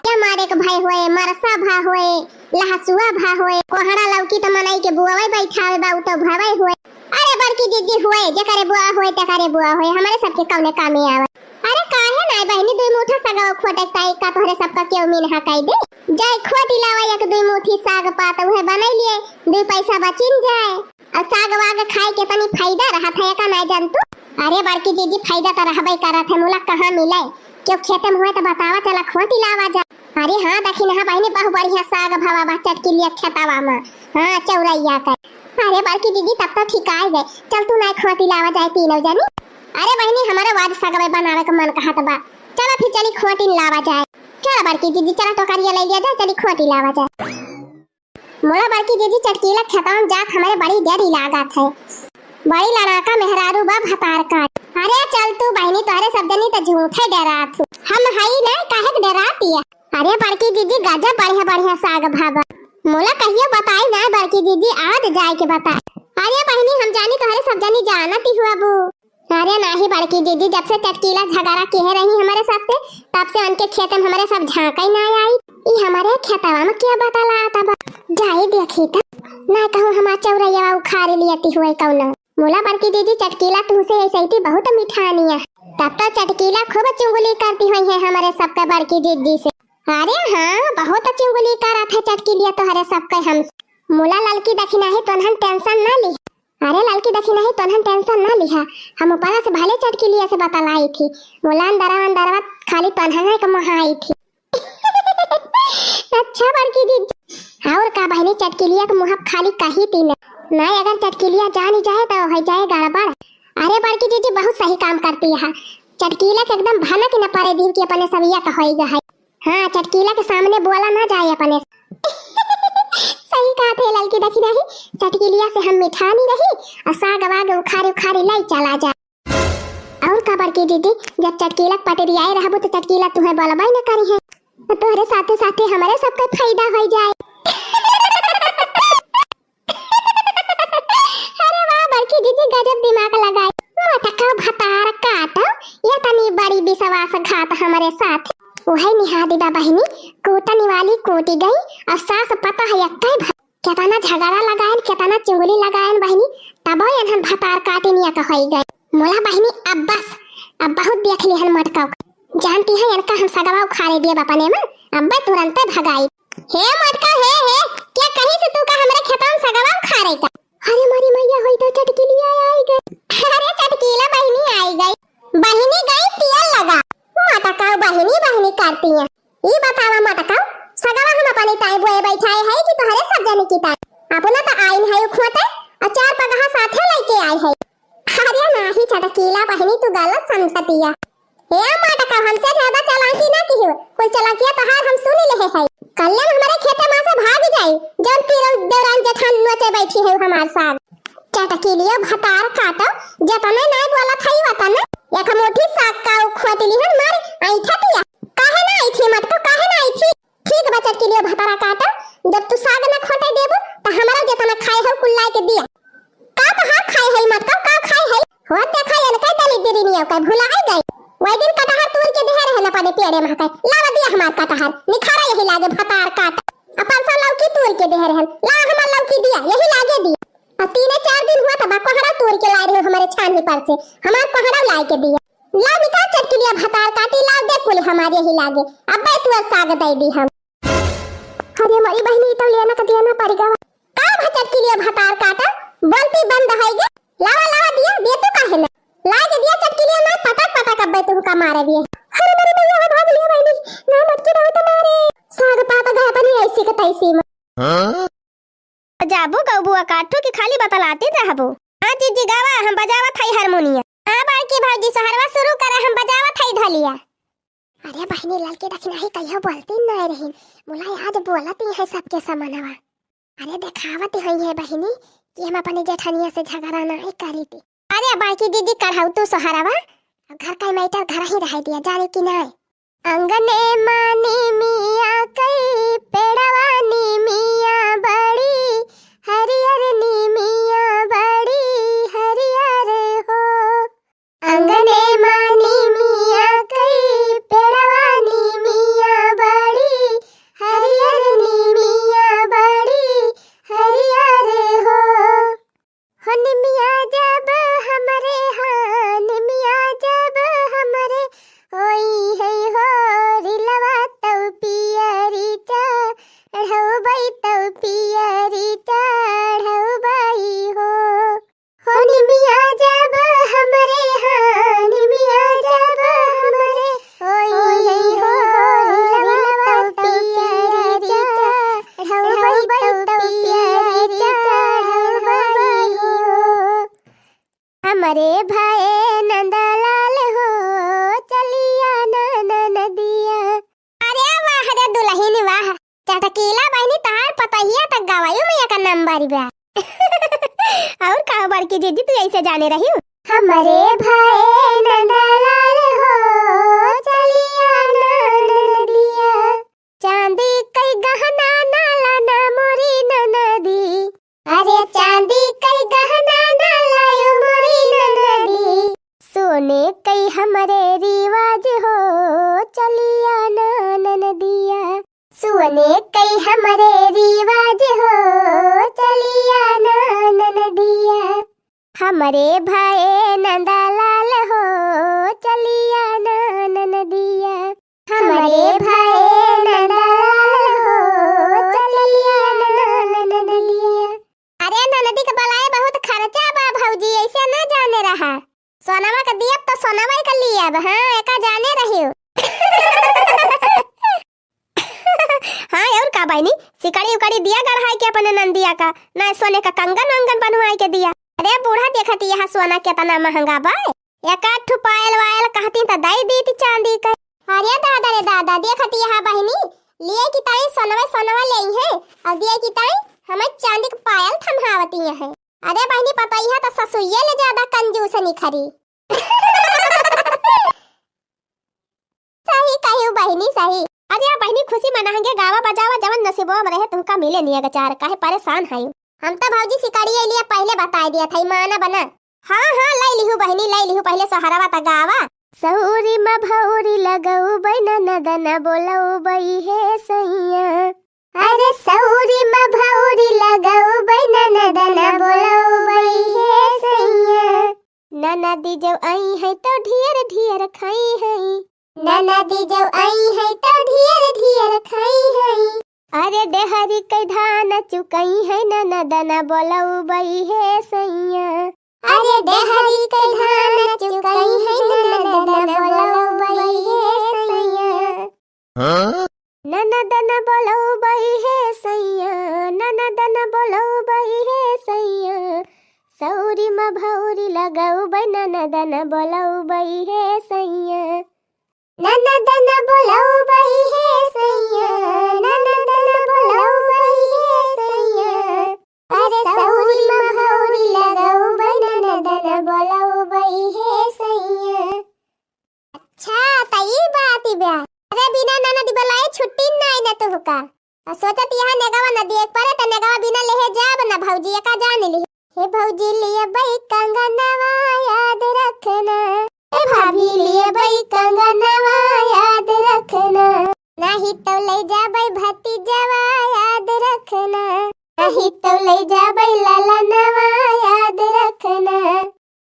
के मारे के भय होए, मरसा भा होए, लहसुआ भा होए, कोहड़ा लौकी त मनई के बुआवे बैठावे बा, उ त भवे होए। अरे बड़की जिज्जी होए, जेकरे बुआ होए, तेकरे बुआ होए, हमरे सबके कौने कामे आवे। अरे काहे नाय बहिनी, दुई मुठा सगवा खोटे ताई का तोहरे सबका केहू मिनहा कई दे? जाए खोटी लावा एक दुई मुठी साग पात, उहे बनई लिए, दुई पैसा बचिन जाए। और साग वाग खाए के तनी फायदा रहत है, का नाय जान तू? अरे बड़की जिज्जी, फायदा त रहबे करत है, मुला कहाँ मिले? केहू खेते में होए त बतावा, चला खोटी लावा जा। अरे हाँ, दखिनहा बहिनी, बहु बढ़िया साग भवा बा चटकिलिया खेतवा में। हाँ, चौरैया के। अरे बड़की जिज्जी, तब तो ठिकाए गए। चल तू नाय खोटी लावा जाए तीनों जनी। अरे बहिनी, हमारा आज सगवे बनावे का मन कहत बा। चला फिर चली खोटी लावा जाए। चला बड़की जिज्जी, चला टोकरिया ले लिया जाए, चली खोटी लावा जाए। मोला बड़की जीजी चटकीला खेतवा में जात हमरे बड़ी डरी लागत है। बड़ी लड़ाका मेहरारू बा भतार काट। अरे चल तू बहिनी, तोहरे सब जनी त झूठे डरात हू। हम हई ना, काहे के डरात हिया? अरे बड़की जीजी गजब बढ़िया बढ़िया साग भाबा। मोला कहियो बताई ना बड़की जीजी, आज जाए के बताई। अरे बहिनी हम जानी तोहरे सब जनी जानत ही हुआ बू। अरे नाही बड़की जीजी, जब से चटकीला झगड़ा किहे रही हमरे सबसे, तब से उनके खेत में हमरे सब झांकई ना आई। ई हमरे खेतवा में क्या बतलात बा? जाई देखी त, ना कहूँ हमार चौरैया उखाड़ लियती हुए कौनो। मोला बड़की जीजी चटकीला तुहसे ऐसे ही बहुत मिठानी है। तब तो चटकीला खूब चुगली करती हुई है हमरे सबके बड़की जीजी से। अरे हाँ, बहुत चुगली करत है चटकीलिया तोहरे सबके हमसे। मोला ललकी दखिनाही तोनहन tension ना ली। अरे ललकी दखिनाही तोनहन tension ना लिहा, हम ऊपरा से भले चटकीलिया से बतलाई थी, मोला अंदरवा अंदरवा खाली तोनहन के मोहाई थी। अच्छा बड़की जीजी, और का बहिनी, चटकीलिया के मुँह खाली कही थी ना, नहीं अगर चटकीलिया जानी जाए तो हो जाए गड़बड़। अरे बड़की जीजी बहुत सही काम करती है, चटकीला के एकदम भनक न पड़े दीव कि अपने सब एक होई गए है। हाँ, चटकीला के सामने बोला ना जाए अपने। सही कहत है ललकी दखिनाही, चटकीलिया से हम मिठानी रही और साग वाग उखारी उखारी लाई चला जाए। और का बड़की जीजी, जब चटकीला के पटरियाए रहबू तो चटकीला तुहे बोलबे न करी है, तो तोहरे साथे साथे हमरे सबके फायदा हो जाए। अरे वाह बड़की जीजी, गजब दिमाग लगाई। मोटका भतार काटो, ये तनी बड़ी विश्वासघात हमरे साथ। वही निहादी बा बहिनी, कूटनी वाली कूटी गई और सास पता है एक्के भर। केतना झगड़ा लगायन, केतना चुगली लगायन बहिनी, तबो एनहन भतार काटिनिया का होई गई। मोला बहिनी अब बस, अब बहुत देख लिहन मोटका। जानती है इनका हम सगवा उखाड़े दिए बपने में, अब तुरंते भगाई। हे मोटका, हे, हे, क्या कही से तू का हमरे खेतवा में सगवा उखाड़े का? अरे मोरी मैया, होई तो चटकीलिया आई गई। अरे चटकीला बहिनी आई गई। बहिनी गई तेल लगा। मोटका बहिनी बहिनी करती है। ई बतावा मोटका, सगवा हम अपने ताई बोए बैठाए है कि तोहरे सब जने की ताई? अपना तो आइन है उखोटे, और चार पगहा साथे लेके आए है। अरे नाही चटकीला बहिनी, तू गलत समझतिया। हे मोटका, हमसे ज्यादा चालाकी ना किहो, कुल चालाकिया तोहार हम सुन लेहे है। कल्ले में हमरे खेते में से भाग जाई, जौन तीनों देवरान जेठान नोचे बैठी है हमार साग। चटकीलियो भतार काटो, जतने नाय बोलत है वतने, एक मुट्ठी साग का उखोट लिहन मार ऐठतिया। काहे ना ऐठी मोटका, काहे ना ऐठी? ठीक बा चटकीलियो भतारा काटा, जब तू साग ना खोटे देबू, त हमरा जेतना खाए हो कुल लाए के दिया। का तोहार खाए है मोटका, का खाए है? हो देखा, एनके दलिद्रिनियो के भुला गई। वही दिन कटहर तूर के देहे रहन अपने पेड़े में के, लावा दिया हमार कटहर, निखारा यही लागे भतार काटा। अपन सा लौकी तूर के देहे रहन, लावा हमार लौकी दिया, यही लागे दिया। और तीन चार दिन हुआ था बा कोहड़ा तूर के लाए रहे हमारे छानी पर से, हमार कोहड़ा लाए के दिया। लाव निकाल चटकीलिया भतार काटी, लाव दे कुल हमार यही लागे। अब्बे तू साग दे दी हम। अरे मोरी बहिनी, ई तो लेना का देना पड़ गवा। का भा चटकीलिया भतार काटा, बोलती बंद होई गे। लावा, लावा दिया, दे तू काहे ना? लाए के दिया चटकीलिया ना, पटक पटक अब्बे तू का मारे दिए। अरे मोरी मैया, भाग लिया बहिनी, ना मटकी बहुत मारे। साग पाता गया बनी ऐसी के तैसी में। हाँ? बजाबू गौबुआ काठू की खाली बतलाती रहबू। हाँ जीजी गावा, हम बजावत हई हारमोनिया। हाँ बड़की भौजी सोहरवा शुरू करे, हम बजावत हई ढोलिया। अरे बहिनी ललकी दखिनाही कहियो बोलती नहीं रही, मुलाई आज बोलती है सबके समनवा। अरे देखावत हई है बहिनी कि हम अपने जेठनिया से झगड़ा नहीं करी थी। अरे बड़की दीदी कढ़ाऊ तू सोहरवा, घर का मैटर घर ही रह दिया जाने की नहीं। अंगने मानी मिया कई पेड़वा नी मिया बड़ी हरियर नी मिया बड़ी हरियर हो। अंगने मानी मिया कई पेड़वा नी मिया बड़ी हरियर नी मिया बड़ी हरियर हो। हो निमिया जब हमरे हाँ, निमिया जब हमरे होई है हो रिलवा तौ पियरी चढ़ौबै तौ पियरी चढ़ौबै हो। हो निमिया जब हमरे हाँ, निमिया जब हमरे होई है हो रिलवा तौ पियरी चढ़ौबै तौ पियरी चढ़ौबै हो। हमरे भए नंदलाल हो, चलिया ना ननदिया। अरे वाह रे दुलहिन वाह, चटकीला बहिनी तहार पतहिया तक गवा। आयो मैया का नंबर बा। और का बड़की जीजी तू ऐसे जाने रही? हमरे भाई नंदलाल हो, चलिया ना ननदिया। चांदी कई गहना ना लाना मोरी ननदी। अरे चांदी कई गहना ना लायो मोरी ननदी। सोने कई हमरे रिवाज हो, चलिया ना ननदिया। सोने कई हमरे रिवाज हो, चलिया ना ननदिया। हमरे भाई नंदलाल हो, चलिया ना ननदिया। हमरे भाई नंदलाल हो, चलिया ना ननदिया। अरे ननदी के बलाए बहुत खर्चा बा भौजी, ऐसे ना जाने रहा। सोनवा के दियब तो सोनवा के लियब, हाँ, एका जाने रहियो। हाँ, और का बहिनी, सिकड़ी उकड़ी दिया गढ़ाई के अपने नंदिया का, ना सोने का कंगन वंगन बनवाई के दिया। अरे बूढ़ा देखत यहाँ सोना केतना महंगा बा, एक आध ठो पायल वायल कहती त दई दीती चांदी का। अरे दादा रे दादा, देखत यहाँ बहिनी, लिए की ताई सोनवा सोनवा ले है, और दिए की ताई हमें चांदी के पायल थमहावती है। अरे बहिनी पतोहिया त ससुइये ले ज्यादा कंजूस निखरी। सही कहियो बहिनी, सही। अरे बहिनी, खुशी मनाहंगे, गावा बजावा, जवन नसीबवा में रहे तुमका मिले नियग चार, काहे परेशान है? हम तो भौजी सिकड़िया लिए पहले बताई दिया था, माना बना। हाँ हाँ, लाई लिहू बहिनी, लाई लिहू, पहले सोहरवा त गावा। सौरी म भौरी लगऊ बैन नदन बोलऊ बई हे सैया। अरे सौरी म भौरी लगऊ बैन नदन बोलऊ बई हे सैया। ननदी जब आई है तो ढियर ढियर खाई है। ननदी जब आई है तो ढियर ढियर खाई है। अरे डेहरी के धान चुकई है ननदन बोलऊ बई हे सैया। अरे डेहरी के धान चुकई है ननदन बोलऊ बई हे सैया। हाँ? ननदन बोलऊ बई हे सैया, ननदन बोलऊ बई हे सैया, सौरी म भौरी लगऊ बई ननदन बोलऊ बई हे सैया। ननदन बोलऊ बई हे सैया, ननदन बोलऊ बई हे सैया। अरे सौरी म भौरी लगऊ बई ननदन बोलऊ बई हे सैया। अच्छा, त ई बात बा। अरे बिना ननद बोलाए छुट्टी नाई न तुहका। आ सोचत यहाँ नेगवा न देख परे त नेगवा बिना लेहे जाब न भौजी, एका जान ली। हे भौजी लिए बई कंगनवा याद रखना। हे भाभी लिए बई कंगनवा याद रखना। नाही तो ले जाबे भतीजवा याद रखना। नाही तो ले जाबे ललनवा याद रखना।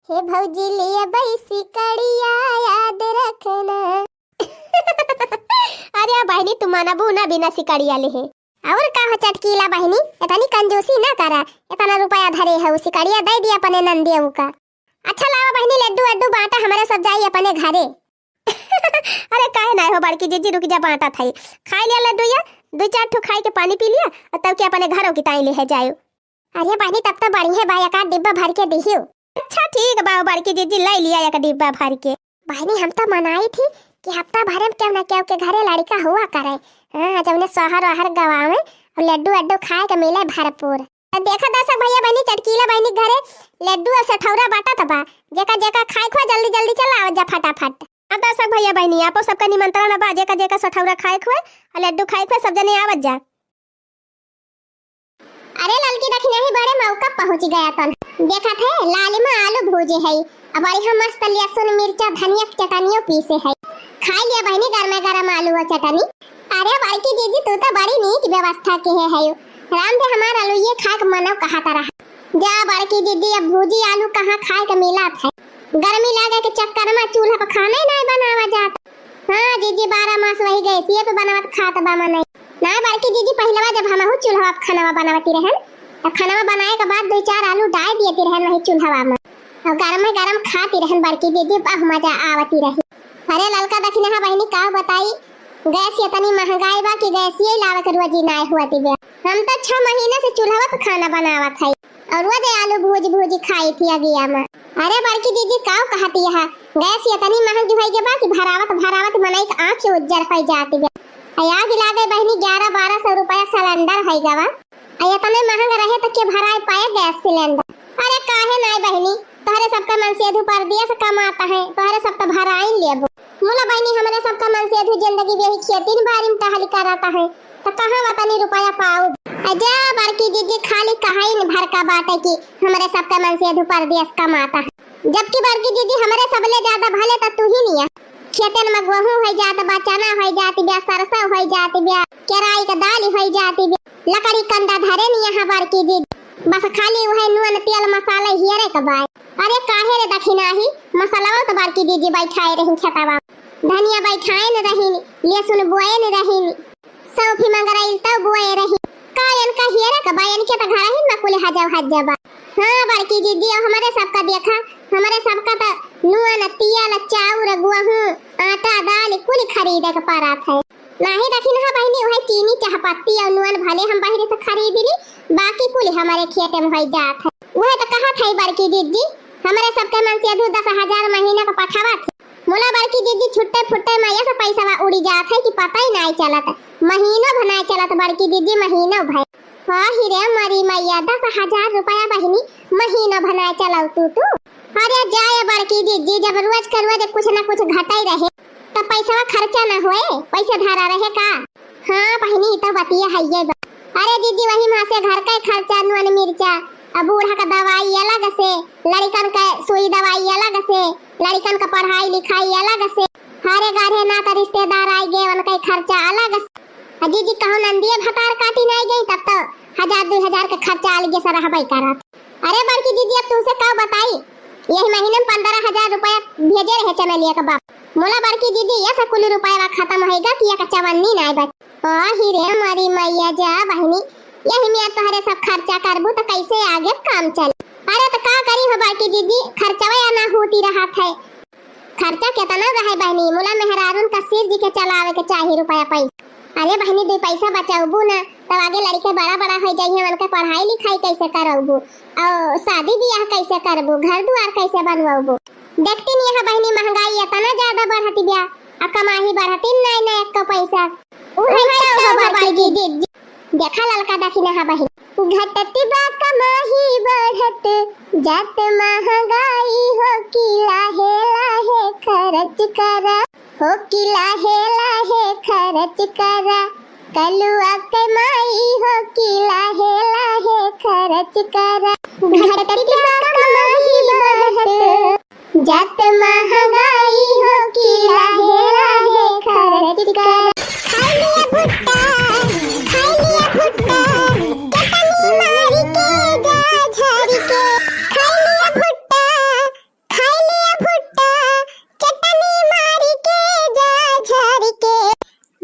हे भौजी लिए बई सिकड़िया याद रखना। अरे बहिनी, तू मानबू ना बिना सिकड़िया लेहे। और का हो चटकीला बहिनी, इतनी कंजूसी ना करा, इतना रुपया धरे है, सिकड़िया दे दिया अपने नंदिया का। अच्छा लावा बहिनी, लड्डू अड्डू बांटा, हमारे सब जाई अपने घरे। अरे काहे ना हो बड़की जीजी, रुक जा, बांटा था, खाई लिया लड्डू या, दो चार ठो खाई के पानी पी लिया और तब के अपने घरों की ताई ले है जायो। अरे बहिनी, तब तो बढ़िया बा, एक आध डिब्बा भर के दिहियो। अच्छा ठीक बा बड़की जीजी, ले लिया एक डिब्बा भर के। बहिनी, हम तो मनाई थी कि हफ्ता भर में केहू ना केहू के घरे लड़का हुआ करे। हाँ, जौने सोहर ओहर गवावे और लड्डू अड्डू खाए के मिले भरपूर। तो देखा दर्शक भैया बहिनी, चटकीला बहिनी के घरे लड्डू और सठौरा बांटत बा, जेका जेका खाए के होए जल्दी जल्दी चला आवत जा फटाफट। अब दर्शक भैया बहिनी, आपो सबका निमंत्रण बा, जेका जेका सठौरा खाए के होए और लड्डू खाए के होए सब जने आवत जा। अरे ललकी दखिनही बड़े मौका पहुँच गया तन। देखत है लालिमा आलू भूजे है, अब बढ़िया मस्त लहसुन मिर्चा धनिया के चटनियो पीसे है। खाई लिया बहिनी गरमे गरम आलू और चटनी। अरे बड़की जीजी तू तो बड़ी नीक व्यवस्था के है, है। राम दे हमार आलू ये खाए के मनो कहत रहा। जा बड़की जीजी अब भूजी आलू कहाँ खाए के मिलत है। गर्मी लागे के चक्कर में चूल्हा पर खाना ही नहीं बनावा जात। हाँ जीजी, बारह मास वही गैसिए पे बनावत खात बा मनई। ना बड़की जीजी, पहिलवा जब हमहू चूल्हा पे खानवा बनावती रहन, त खानवा बनाए के बाद दो चार आलू डाल दियती रहन वही चूल्हा में, और गरम गरम खाती रहन बड़की जीजी, बहु मजा आवती रही। अरे ललका दखिनहा बहिनी का बताई, गैस इतनी महंगाई बा कि गैसिए लावे के रोजी नाय हुआ बे। हम तो छह महीने से चूल्हा पे खाना बनावत है। और वो दे आलू भूज भूज खाई थी अगिया में। अरे बड़की जीजी, काऊ कहती है, गैस इतनी महंगी होई के बा कि भरावत भरावत मनई के आँख उज्जर होई जाती बा। आ आग लागे बहिनी, ग्यारह बारह सौ रुपया सिलेंडर होई गवा। आ एतने महंग रहे त के भराए पाए गैस सिलेंडर? अरे काहे नाय बहिनी, तोहरे सबका मनसेधु परदेस कमात है, तोहरे सब त भराइन लेबो। मुला बहिनी, हमरे सबका मनसेधु जिंदगी बेही खेती न बारी में टहली करत है, त कहाँ वतनी रुपया पाउब? आ जा बड़की जिज्जी, खाली कहाइन भर का बाटे कि हमरे सबका मनसेधु परदेस कमात है। जबकि बड़की जिज्जी, हमरे सबले ज्यादा भले त तू ही निया। खेतन में गोहूँ होइ जात बा, चना होइ जात बा, सरसों होइ जात बा, केराई के दाल होइ जात बा, लकड़ी कंडा धरे निया है बड़की जिज्जी। बस खाली उहे नून, तेल, मसाला हियरे के बाय। अरे काहे रे दखिनाही, मसलवा त बड़की जिज्जी बैठाए रही खेतवा। धनिया बैठाए न रही, लहसुन बोए न रही। सौंफी मंगरइल तौ बोए रही। का एनका हियरा का बा, एनके त घरहिन में कुल हजव हज्जा बा। हाँ बड़की जिज्जी, अब हमरे सबका देखा, हमरे सबका त नून, तियल, चाउर, गोहूँ, आटा, दाल कुल खरीदे के परत है। नाहीं दखिनहा बहिनी, उहे चीनी, चाहपत्ती अउर नून भले हम बहिरे से खरीद ली, बाकी कुल हमरे खेते में होइ जात है। उहे त कहत है बड़की जिज्जी, हमरे सबके मनसेधु दस हजार महीना का पठावत है। मुला बड़की जिज्जी, छुट्टे फुट्टे में ऐसे पैसवा उड़ी जात है कि पता ही नाय चलत। महीनो भर नाय चलत बड़की जिज्जी, महीनो भर। हाँ ही रे मोरी मैया, दस हजार रुपया बहिनी, महीनो भर नाय चलऊ तू, तू। अरे जाए बड़की जिज्जी, जब रोज के रोज कुछ ना कुछ घटई रहे, त पैसवा खर्चा ना होए, पैसे धरा रहे का? हाँ बहिनी, ई त बतिया हइये बा। अरे जिज्जी, वही मा से घर का खर्चा, नून मिर्चा, अब बूढ़ा का दवाई अलग से, लड़िकन का सुई दवाई अलग से, लड़िकन का पढ़ाई लिखाई अलग से, हरे गाढ़े ना त रिश्तेदार आई गए, उनका खर्चा अलग से। आ जिज्जी कहूँ नंदिया भतार काटी नाई गई, तब तो हजार दुई हजार का खर्चा अलगे से रहबे करत। अरे बड़की जिज्जी, अब तुमसे का बताई, यही महीने में पन्द्रह हजार रुपया भेजे रहे चमेलिया का बाप। मुला बड़की जिज्जी, ये सब कुल रुपया खत्म होइगा कि एक चवन्नी नाई बच। ओ ही रे मोरी मैया जा बहिनी, यही में तोहरे सब खर्चा करबू त कैसे आगे काम चली? अरे त का करी हो बड़की जिज्जी, खर्चवा या ना होती रहत है। खर्चा केतना रहे बहिनी, मुला मेहरारून का सिर जी के चलावे के चाही रुपया पैसा। अरे बहिनी, दुई पैसा बचौबू ना, तब आगे लड़के बड़ा बड़ा होइ जाइहैं, उनके पढ़ाई लिखाई कैसे करौबू, और शादी बियाह कैसे करबू, घर दुआर कैसे बनवौबू? देखती नहीं है बहिनी, महंगाई एतना ज्यादा बढ़त बिया, आ कमाही बढ़ती नाई ना एको पैसा। उहे उहे तो तो हो बड़की बड़की जिज्जी। देखा ललका दखिनहा बहिन। घटत बा कमाही बढ़त जात महंगाई हो कि लाहे लाहे खर्च करा, हो कि लाहे लाहे खर्च करा, कलुआ के माई हो कि लाहे लाहे खर्च करा। घटत बा कमाही बढ़त जात महंगाई हो कि लाहे लाहे खर्च कर। खाई लिया भुट्टा, खाई लिया भुट्टा, चटनी मारी के जा झारी के। खाई लिया भुट्टा, खाई लिया भुट्टा, चटनी मारी के जा झारी के।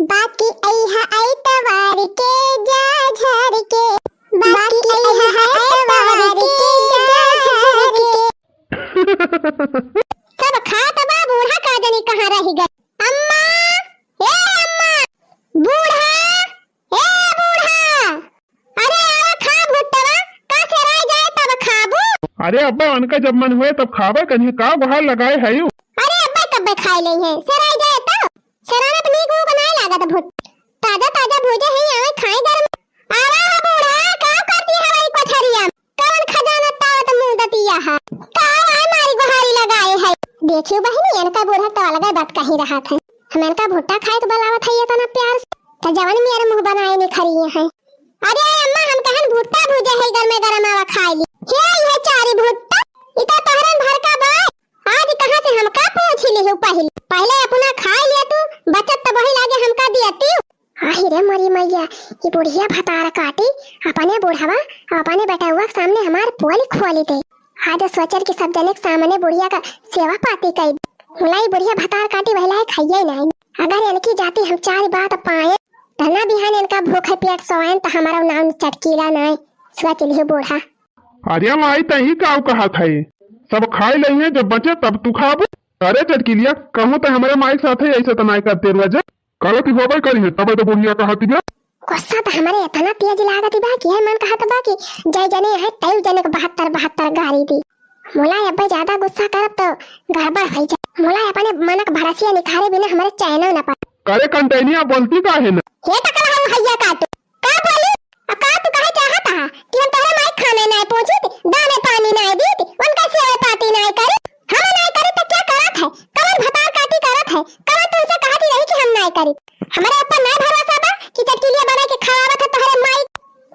बाकी अइहा ऐतवार के जा झारी के। बाकी अइहा ऐतवार के जा झारी के। सब खात बा, बूढ़ा का जनी कहाँ रहि गए। अम्मा, ए अम्मा, बूढ़ा, ए बूढ़ा, अरे आवा खा भुट्टवा, का सेराई जाए तब खाबू? अरे अब्बा, उनका जब मन होए तब खाबे कन्हे, का गुहार लगाए हयू? अरे अब्बा, कब्बे खाए लेइहैं, सेराई जाए तब। सेराना त नीक ऊक नाय लागत भुट। ताजा ताजा भूजे हैं, आवे खाए गरम। आवा हो बूढ़ा, का करती है वही कोठरिया में? कवन खजाना तावत मुंह दतिया है? का आए मारी गुहारी लगाए है? देखियो बहिनी, इनका बूढ़ा तो अलगे बात कही रहत है। हम इनका भुट्टा खाए के बुलावत है इतना प्यार से, तो जवन मेरे मुंह बनाए निखरिए हैं। अरे अम्मा, हम कहन भुट्टा भूजे है गरमे गरम, आवा खाए ली। हे ये चारी भुट्टा, इ तो तोहरन भर का बा। आज कहाँ से हमका पूछ लिहू पहिले? पहिले अपना खाए लिया तू, बचत त वही लागे हमका दियती। आही रे मोरी मैया, ई बुढ़िया भतार काटी, अपने बुढ़वा, अपने बेटउआ के सामने हमार पोल खोली दे। आज सोचल कि सब जने के सामने बुढ़िया का सेवा पाती कई। मुलाई बुढ़िया भतार काटी वही लायक हइये नाई। अगर इनकी जाति हम चार बात पाए, त ना बिहान इनका भूखे पेट सोएन त हमारा नाम चटकीला नाई। सोच लिहू बूढ़ा। अरे माई, तही काउ कहत है, सब खाए लइहैं, जब बचे तब तू खाबू। अरे चटकीलिया, कहूँ त हमरे माई के साथे ऐसे त नाय करते रोज। गलती होबे करी है, तबे तो बुढ़िया कहती बा। गुस्सा त हमरे इतना तेज लागत बा कि है मन कहत बा कि जय जने है, तय जने के बहत्तर बहत्तर गारी दी। मुला अब्बे ज्यादा गुस्सा करब तो गड़बड़ होइ जाए। मुला अपने मनक भड़सिया निखारे बिना हमरे चैनो न पड़े। करे कंटैनिया, बोलती काहे न? हे टकला हऊ हैया काटू। का बोली? अब का तू कहे चाहत हा कि हम तोहरे माई खाने नाय पहुँचित, दाने पानी नाय दीत, उनका सेवा पाती नाय करी? हम नाय करी त क्या करत है? कवन भतार काटी करत है? कवन तुमसे कहती रही कि हम नाय करी? हमरे ऊपर नाय भरोसा बा कि चटकीलिया बना के खवावत है तोहरे माई?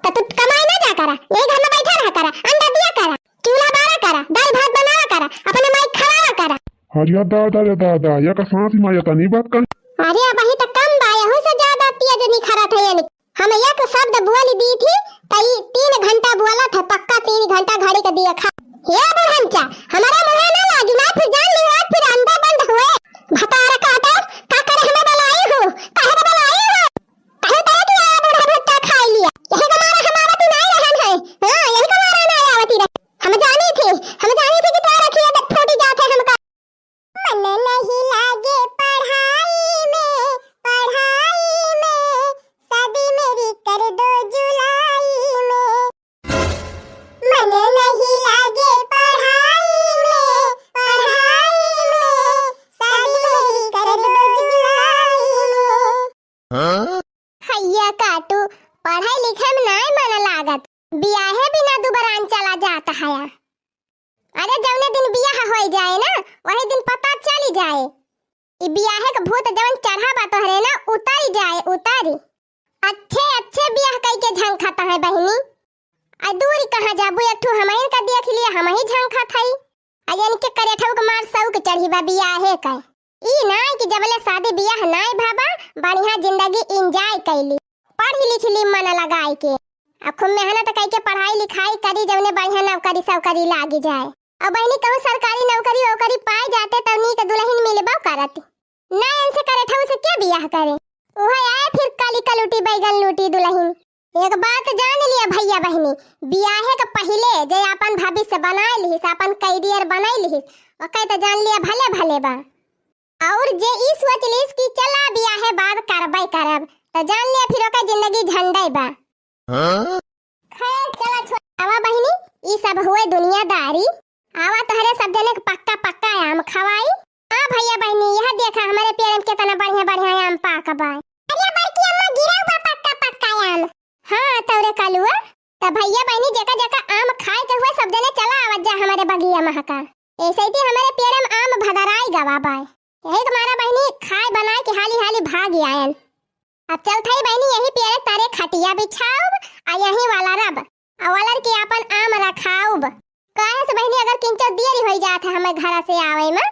त तू कमाए ना जा करा, यही घर में बैठा रहा करा, अंडा दिया करा, चूल्हा बारा करा, दाल भात बनावा करा, अपने माई खवावा करा। अरे दादा रे दादा, या का साँस माया तनी बात कही। अरे अबही त कम बा, यहू से ज्यादा तेज निखरत है यानी। हम एक शब्द बोल दी थी, त ई तीन घंटा बोलत है, पक्का तीन घंटा घड़ी के दिया खा। हे बुढ़नचा, हमारा मुँहे ना लागी ना, फिर जान लियो, फिर अंडा बंद हुए। भतार काटे, का करे हमें बुलाई हो, काहे के बुलाई हो? काहे करे कि आया बूढ़ा भुट्टा खाई लिया। यही के मारे हमारा तू नाई रहन है। हाँ, यही के मारे नाई आवती रहे। हम जानी थी, हम जानी थी कि तोरा रखिए त फूटी जात है हमका। मन नहीं लागे पढ़ाई में, पढ़ाई में, शादी मेरी कर दो जुलाई में। मन नहीं लागे पढ़ाई में, पढ़ाई में, शादी मेरी कर दो जुलाई में। हाँ? हैया काटू, पढ़ाई लिखाई में नाय मन लागत, बियाहे बिना दुबरान चला जात हया। अरे जौने दिन बियाह होई जाए ना, वही दिन पता चली जाए। ई बियाहे के भूत जवन चढ़ा बा तोहरे ना, उतरी जाए, उतरी। अच्छे अच्छे बियाह कई के झंखत है बहिनी। आ दूरी कहाँ जाबू, एक ठो हमहिन का देख लिया, हमही झंखत हई। आ इनके करेठऊ के मार सऊ के चढ़ी बा बियाहे का। ई नाय कि जबले शादी बियाह नाय भाबा, बढ़िया जिंदगी enjoy कैली, पढ़ी लिख ली मन लगाई के। आ खूब मेहनत कई के पढ़ाई लिखाई करी, जौने बढ़िया नौकरी सौकरी लागी जाए। अब बहिनी कहूँ सरकारी नौकरी वोकरी पाए जाते तब नीक दुलहिन मिलबो करत। ना इनसे करेठऊ से के बियाह करे? उहे आए फिर काली कलूटी बैगन लूटी दुलहिन। एक बात जान लिया भैया बहिनी, बियाहे के पहिले जे आपन भविष्य बनाए लिहिस, आपन career बनाए लिहिस, ओके त जान लिया भले भले बा। और जे ई सोच लिहिस कि चला बियाहे बाद करबे करब, त जान लिया फिर ओके जिंदगी झंडे बा। हाँ? खैर चला छोड़, आवा बहिनी, ई सब हुए दुनियादारी। आवा तोहरे सब जने के पक्का पक्का आम खवाई। हाँ भैया बहिनी, यह देखा हमरे पेड़ में केतना बढ़िया बढ़िया आम पाक बा। अरे बड़की अम्मा, गिरल बा पक्का पक्का आम। हाँ तौरे कलुआ, त भैया बहिनी जेका जेका आम खाए के हुए सब जने चला आवत जा हमरे बगिया महका। ऐसे ही हमरे पेड़ में आम भदराई गवा बा। यही के मारा बहिनी खाए बनाए के हाली हाली भाग आयन। अब चलत हई बहिनी, यही पेड़े तारे खटिया बिछाउब, आ यही वाला रब, आ वालर के आपन आम रखाउब। काहे से बहिनी, अगर किंचो देरी होई जात है हमें घर से आवे में,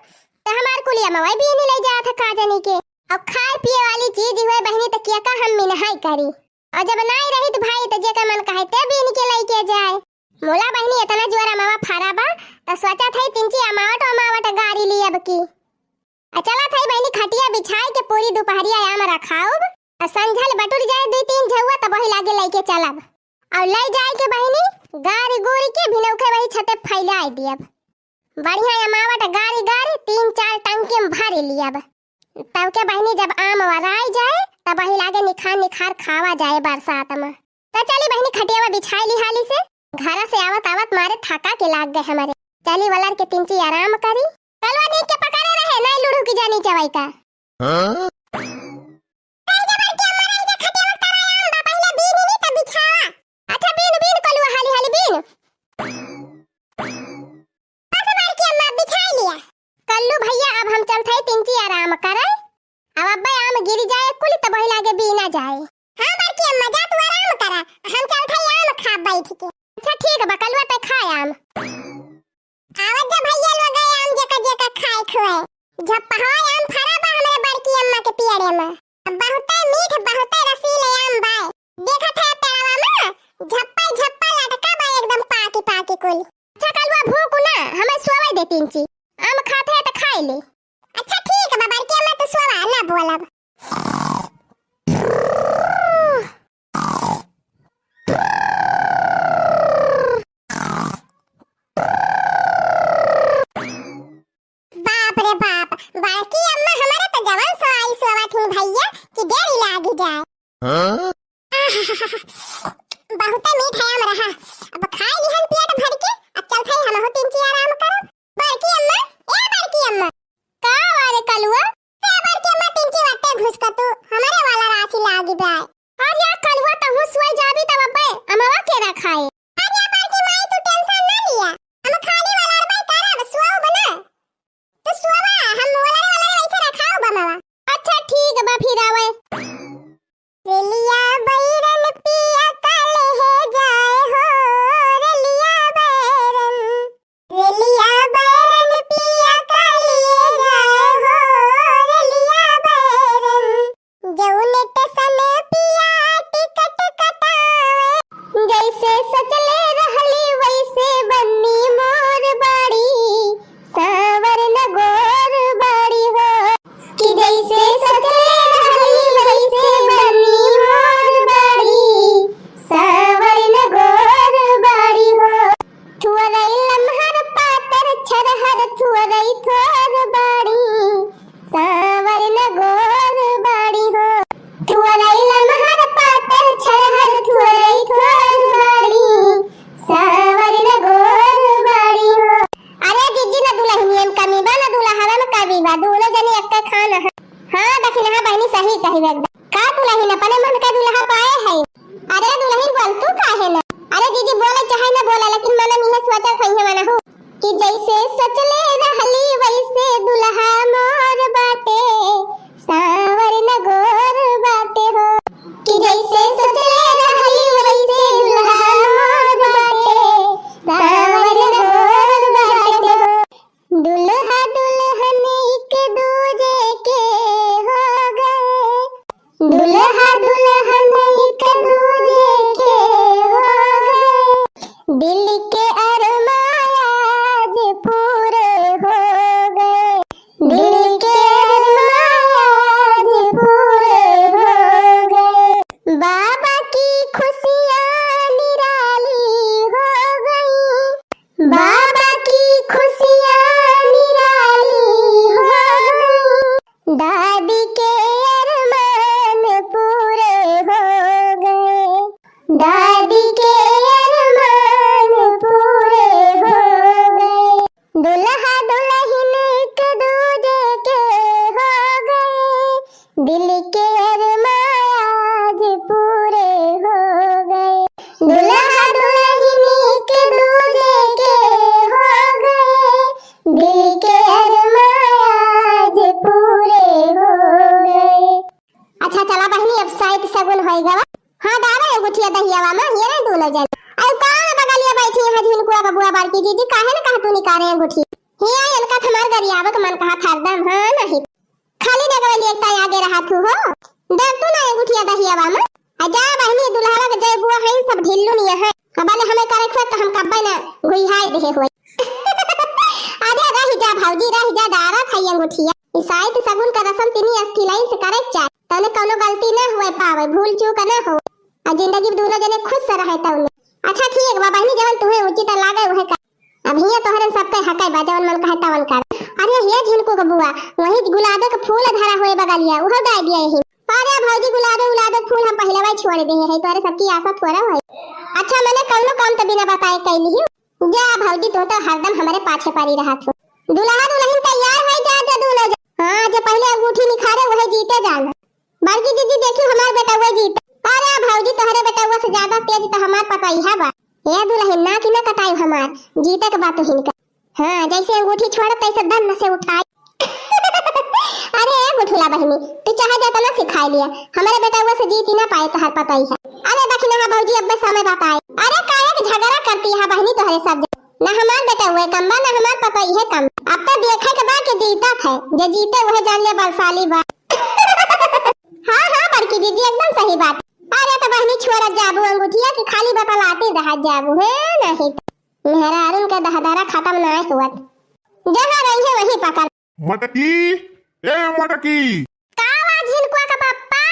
त हमार कुलिया में वही बीन ले जात है का जानी के। अब खाए पिए वाली चीज हुए बहिनी, त किया का हम मिनहाई करी। और जब नाई रहित भाई, त जेकर मन कहे ते बीन के लइके जाए। मोला बहिनी, इतना जोर अमावा फरा बा, त सोचत हई तिनची अमावट अमावट गारी ली अब की। आ चलत हई बहिनी, खटिया बिछाई के पूरी दुपहरिया आम रखाउब, आ संझल बटुर जाए दुई तीन झउआ, तब वही लागे लइके चलब। और ले जाए के बहिनी, गारी गुरी के भिनौखे वही छते फैलाए दियब। बढ़िया अमावट गारी गारी तीन चार टंकी में भर लियब। तब के बहिनी, जब आम वराई जाए, तब वही लागे निखार निखार खावा जाए बरसात में। त चली बहिनी, खटियावा बिछाई ली हाली से। घरा से आवत आवत मारे थका के लाग गए हमारे। चली वलर के तिनची आराम करी। कलवा नीक के पकड़े रहे, नाई लुढ़ू की जानी चवाई का। हाँ? रह जा बड़की अम्मा, रह जा, खटियावा तरायाम बा, पहिले बीन ही नी त बिछावा। अच्छा बीन, बीन कलुआ, हाली हाली बीन। बस बड़की अम्मा, बिछाई लिया। कल्लू भैया, अब हम चलत हई तिनची आराम करे। अब अब्बे आम गिर जाए कुल, तब वही लागे बीना जाए। हाँ बड़की अम्मा, जा तू आराम करा, हम चलत हई आम खा बैठ के। अच्छा ठीक बा, कलुआ ते खा आम। आवत जा भैया लोग, आम जेका जेका खाए खुए। झप्पा हो आम फरा बा हमरे बड़की अम्मा के पियरे में। बहुते मीठ, बहुते रसीले आम बा। देखत है पेड़वा में, झप्पा झप्पा लटका बा एकदम पाकी पाकी कुल। अच्छा कलुआ भूख ना, हमें सोवे दे तिनची। आम खात है त खाए ले। अच्छा ठीक बा बड़की अम्मा, तू सोवा, ना बोलब। बाप रे बाप, बड़की अम्मा हमारे तो जवान सवाई सोवा थी भैया कि देरी लागी जाए। हाँ? बहुते मीठ है आम रहा। अब खाए लिहन पेट भर के, अब चलत हई हमहू तिनची आराम करब। बड़की अम्मा, ए बड़की अम्मा। का वारे कलुआ? ए बड़की अम्मा, तिनची वाटे घुस क तू, हमरे वाला राशि लागी बा। अरे यार कलुआ, तहू सोई जाबी तब अब्बे कही एकदम। का दुलहिन अपने मन का दुलहा पाए है? अरे दुलहिन बोल तू काहे ना? अरे जीजी बोले चाहे ना बोले, लेकिन मन में यह सोचत है मना हो कि जैसे सोचले रहली वैसे दुलहा मोर बाटे, साँवर न गोर बाटे हो। कि जैसे सोचले रहली वैसे दुलहा मोर बाटे, साँवर न गोर बाटे हो। दुलहा दुलहिन एक दूजे के हो गए, दुलहा दुलहिन एक दूजे के हो गए, दिल के अरमां आज पूरे हो गए, दिल के अरमां आज पूरे हो गए। बाबा की खुशियाँ निराली हो गई, बाबा की खुशियाँ निराली हो गई, दादी के अरमान पूरे हो गए, दादी के अरमान पूरे हो गए। दुलहा दुलहिन एक दूजे के हो गए, दिल के अरमां आज पूरे हो गए। दुलहा दुलहिन एक दूजे के हो गए, दिल के अरमां आज पूरे हो गए। अच्छा चला बहिनी, अब साइत सगुन होई गवा। हाँ, डारे अंगूठिया दहियावा मा, ये रहे दोनों जन। अरे कौन बगलिया बैठी है झिनकुआ बबुआ बड़की जीजी, काहे न कहा तू निकारे अंगूठी? हिया इनका त हमार गरियावे के मन कहा हरदम, हाँ नहीं। खाली डगवली एक ताई आगे रहा तू हो। दे तू ना अंगूठिया दहियावा मा। आ जा बहिनी दुलहवा के जय बुआ है, सब ढिल्लू निया है। अब ले हमें करे खुद तो हम कब्बे ना गुइहाई देहे हुए। अरे रह जा भौजी, रह जा, डारा था ये अंगूठिया। ई साइत सगुन का रसम तिनी अस्थिलाइन से करे चाहे। तने कौनो गलती ना हुए पावे, भूल चूक ना हो। आ जिंदगी में दोनों जने खुश से रहे तौने। अच्छा ठीक बा बहिनी, जवन तुहे उचित लागे उहे कर। अब हिया तोहरे सबके हकै बा, जवन मन कहे तवन कर। अरे हिया झिनकू के बुआ, वही गुलाबे के फूल धरा हुए बगलिया, उहो डाल दिया यही। अरे भौजी गुलाबे उलाबे के फूल हम पहले वही छोड़ दे है, तोहरे सबकी आशा थोड़ा है। अच्छा मने कौनो काम तो बिना बताए कैली ही। जा भौजी तू तो हरदम हमारे पाछे पड़ी रहा तू। दुलहा दुलहिन तैयार है जा, जा दोनों जा। हाँ जे पहले अंगूठी निखारे वही जीते जान। बड़की जीजी देखियो हमार बेटउआ जीता। अरे भौजी तोहरे बेटउआ से ज्यादा तेज तो हमार पतोहिया बा। ए दुलहिन नाक ना कटाई हमार, जीते के बात हिनका। हाँ जैसे अंगूठी छोड़ तैसे दन से उठाई। अरे ए गुठुला बहिनी, तू चाहे जतना सिखाई लिया, हमारे बेटउआ से जीत ही ना पाए तोहर पतोहिया। अरे दखिनहा भौजी अब्बे समय बताए। अरे काहे के झगड़ा करती है बहिनी तोहरे सब जन? ना हमार बेटउआ कम बा, ना हमार पतोहिया कम। अब तो देखे के बा के जीतत है, जे जीते वह जान ले बलशाली बा। हाँ, हाँ, बड़की जीजी, एकदम सही बात। अरे तो बहिनी छोड़त जाबू अंगूठिया के खाली बतलाते रहत जाबू, है नहीं तो मेहरारून के दहदरा खत्म ना हुअत। जहाँ रही है वहीं पकड़। मटकी, ए मटकी। का बा झिनकुआ का पप्पा?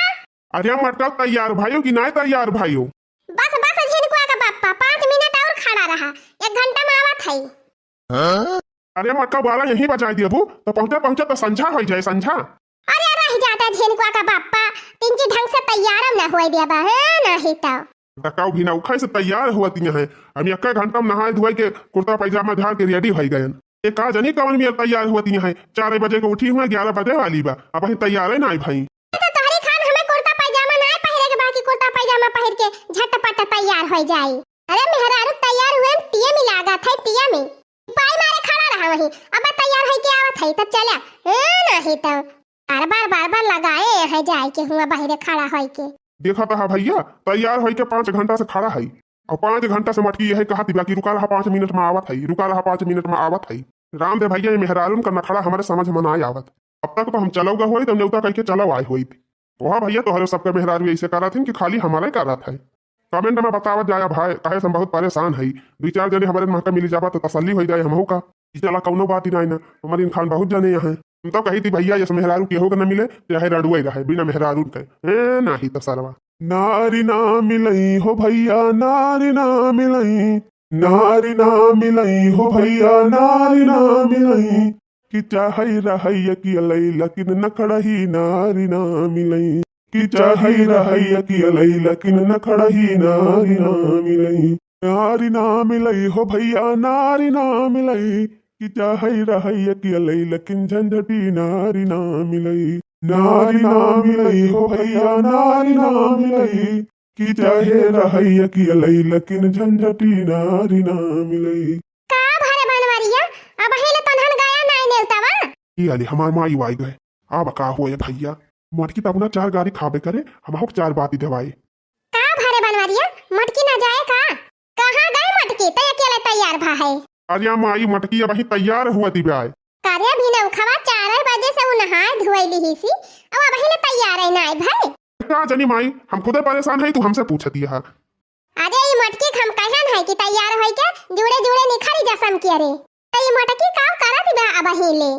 अरे मटका तैयार भाइयो कि नाय तैयार भाइयो? बस, बस झिनकुआ का पप्पा, पाँच मिनट और खड़ा रहा, एक घंटा में आवत है। अरे मटका बारह यहीं बजाई दिया बू, तो पहुँचे पहुँचे तो संझा हो जाए, संझा। अरे रह जाता झिनकुआ का पप्पा, तिनकी ढंग से तैयार न होए देबा, है नहीं तो। टकाऊ भी ना उखाई से तैयार हुआ तिया है। हम एक घंटा में नहाए धोए के कुर्ता पैजामा झाड़ के रेडी हो गए। ये का जनी कवन में तैयार हुआ तिया है। चार बजे के उठी हुआ, ग्यारह बजे वाली बा, अब ही तैयार है ना भाई। तो तोहरी खान हमें कुर्ता पैजामा ना पहिरे के बाकी कुर्ता पैजामा पहिर के झटपट तैयार हो जाई। अरे मेहरारू तैयार हुए में टीएम ही लागत है, टीएम ही। पाई मारे खड़ा रहा वहीं, अब तैयार होई के आवत है, तब चला। ए, नहीं तो बार बार, बार बार लगाए है जाए के हुआ बाहरे खड़ा होई के। देखा तो हा भैया, तैयार होई के पाँच घंटा से खड़ा है, और पाँच घंटा से मटकी यही कहती बा कि रुका रहा, पाँच मिनट में आवत है, रुका रहा, पाँच मिनट में आवत है। रामदेव भैया, ये मेहरारून का नखड़ा हमारे समझ में ना आवत। अब तक तो हम चलौगा होई, तो न्योता कह के चलो आए होई। वहाँ भैया, तोहरे सबके मेहरारू ऐसे करत हैं कि खाली हमारे करत है। कमेंट में बतावत जाया भाई, काहे से हम बहुत परेशान हई। दुई चार जने हमरे महका मिली जाबा तो तसल्ली होई जाए हमहू का। ई चला कौनो बात ही नाई ना, हमारे इनखान बहुत जने यहाँ। हम तो कही थी भैया, ये मेहरारू केहू के न मिले, चाहे रंडुए रहे, बिना मेहरारू के। ए, नाही तो सरवा। नारी ना मिलई हो भैया, नारी ना मिलई, नारी ना मिलई हो भैया, नारी ना मिलई। कि चाहे रहैया कि अलई, लेकिन नखड़ही नारी ना मिलई। कि चाहे रहैया कि अलई, लेकिन नखड़ही नारी ना मिलई। नारी ना मिलई हो भैया, नारी ना मिलई। कि चाहे रहै अकेलै, लेकिन झंझटी नारी ना मिलै। नारी ना मिलै हो भैया, नारी ना मिलै। कि चाहे रहै अकेलै, लेकिन झंझटी नारी ना मिलै। का भरे बनवरिया, अबहीं ले तोन्हन गया नाई नेवतावा? ई आली हमार माई वाई गए। अब का होए भैया, मोटकी तब ना चार गारी खाबे करे, हमहू के चार बाती देवाए। का भरे बनवरिया, मोटकी ना जाए का? कहाँ गए मोटकी? तै अकेले तैयार भा है। अरे माई, मोटकी अबहीं तैयार हुआ दिवाए। करे भी ना उखवा, चार बजे से उ नहाए धोए लिही सी, अब अबहीं ले तैयार है नाई भाई। का जनी माई, हम खुदे परेशान है, तू हमसे पूछती है। अरे ई मोटकी के हम कहन है कि तैयार होई के जुड़े जुड़े निखरी जसम के रे। त ई मोटकी का करत बा अबहीं ले?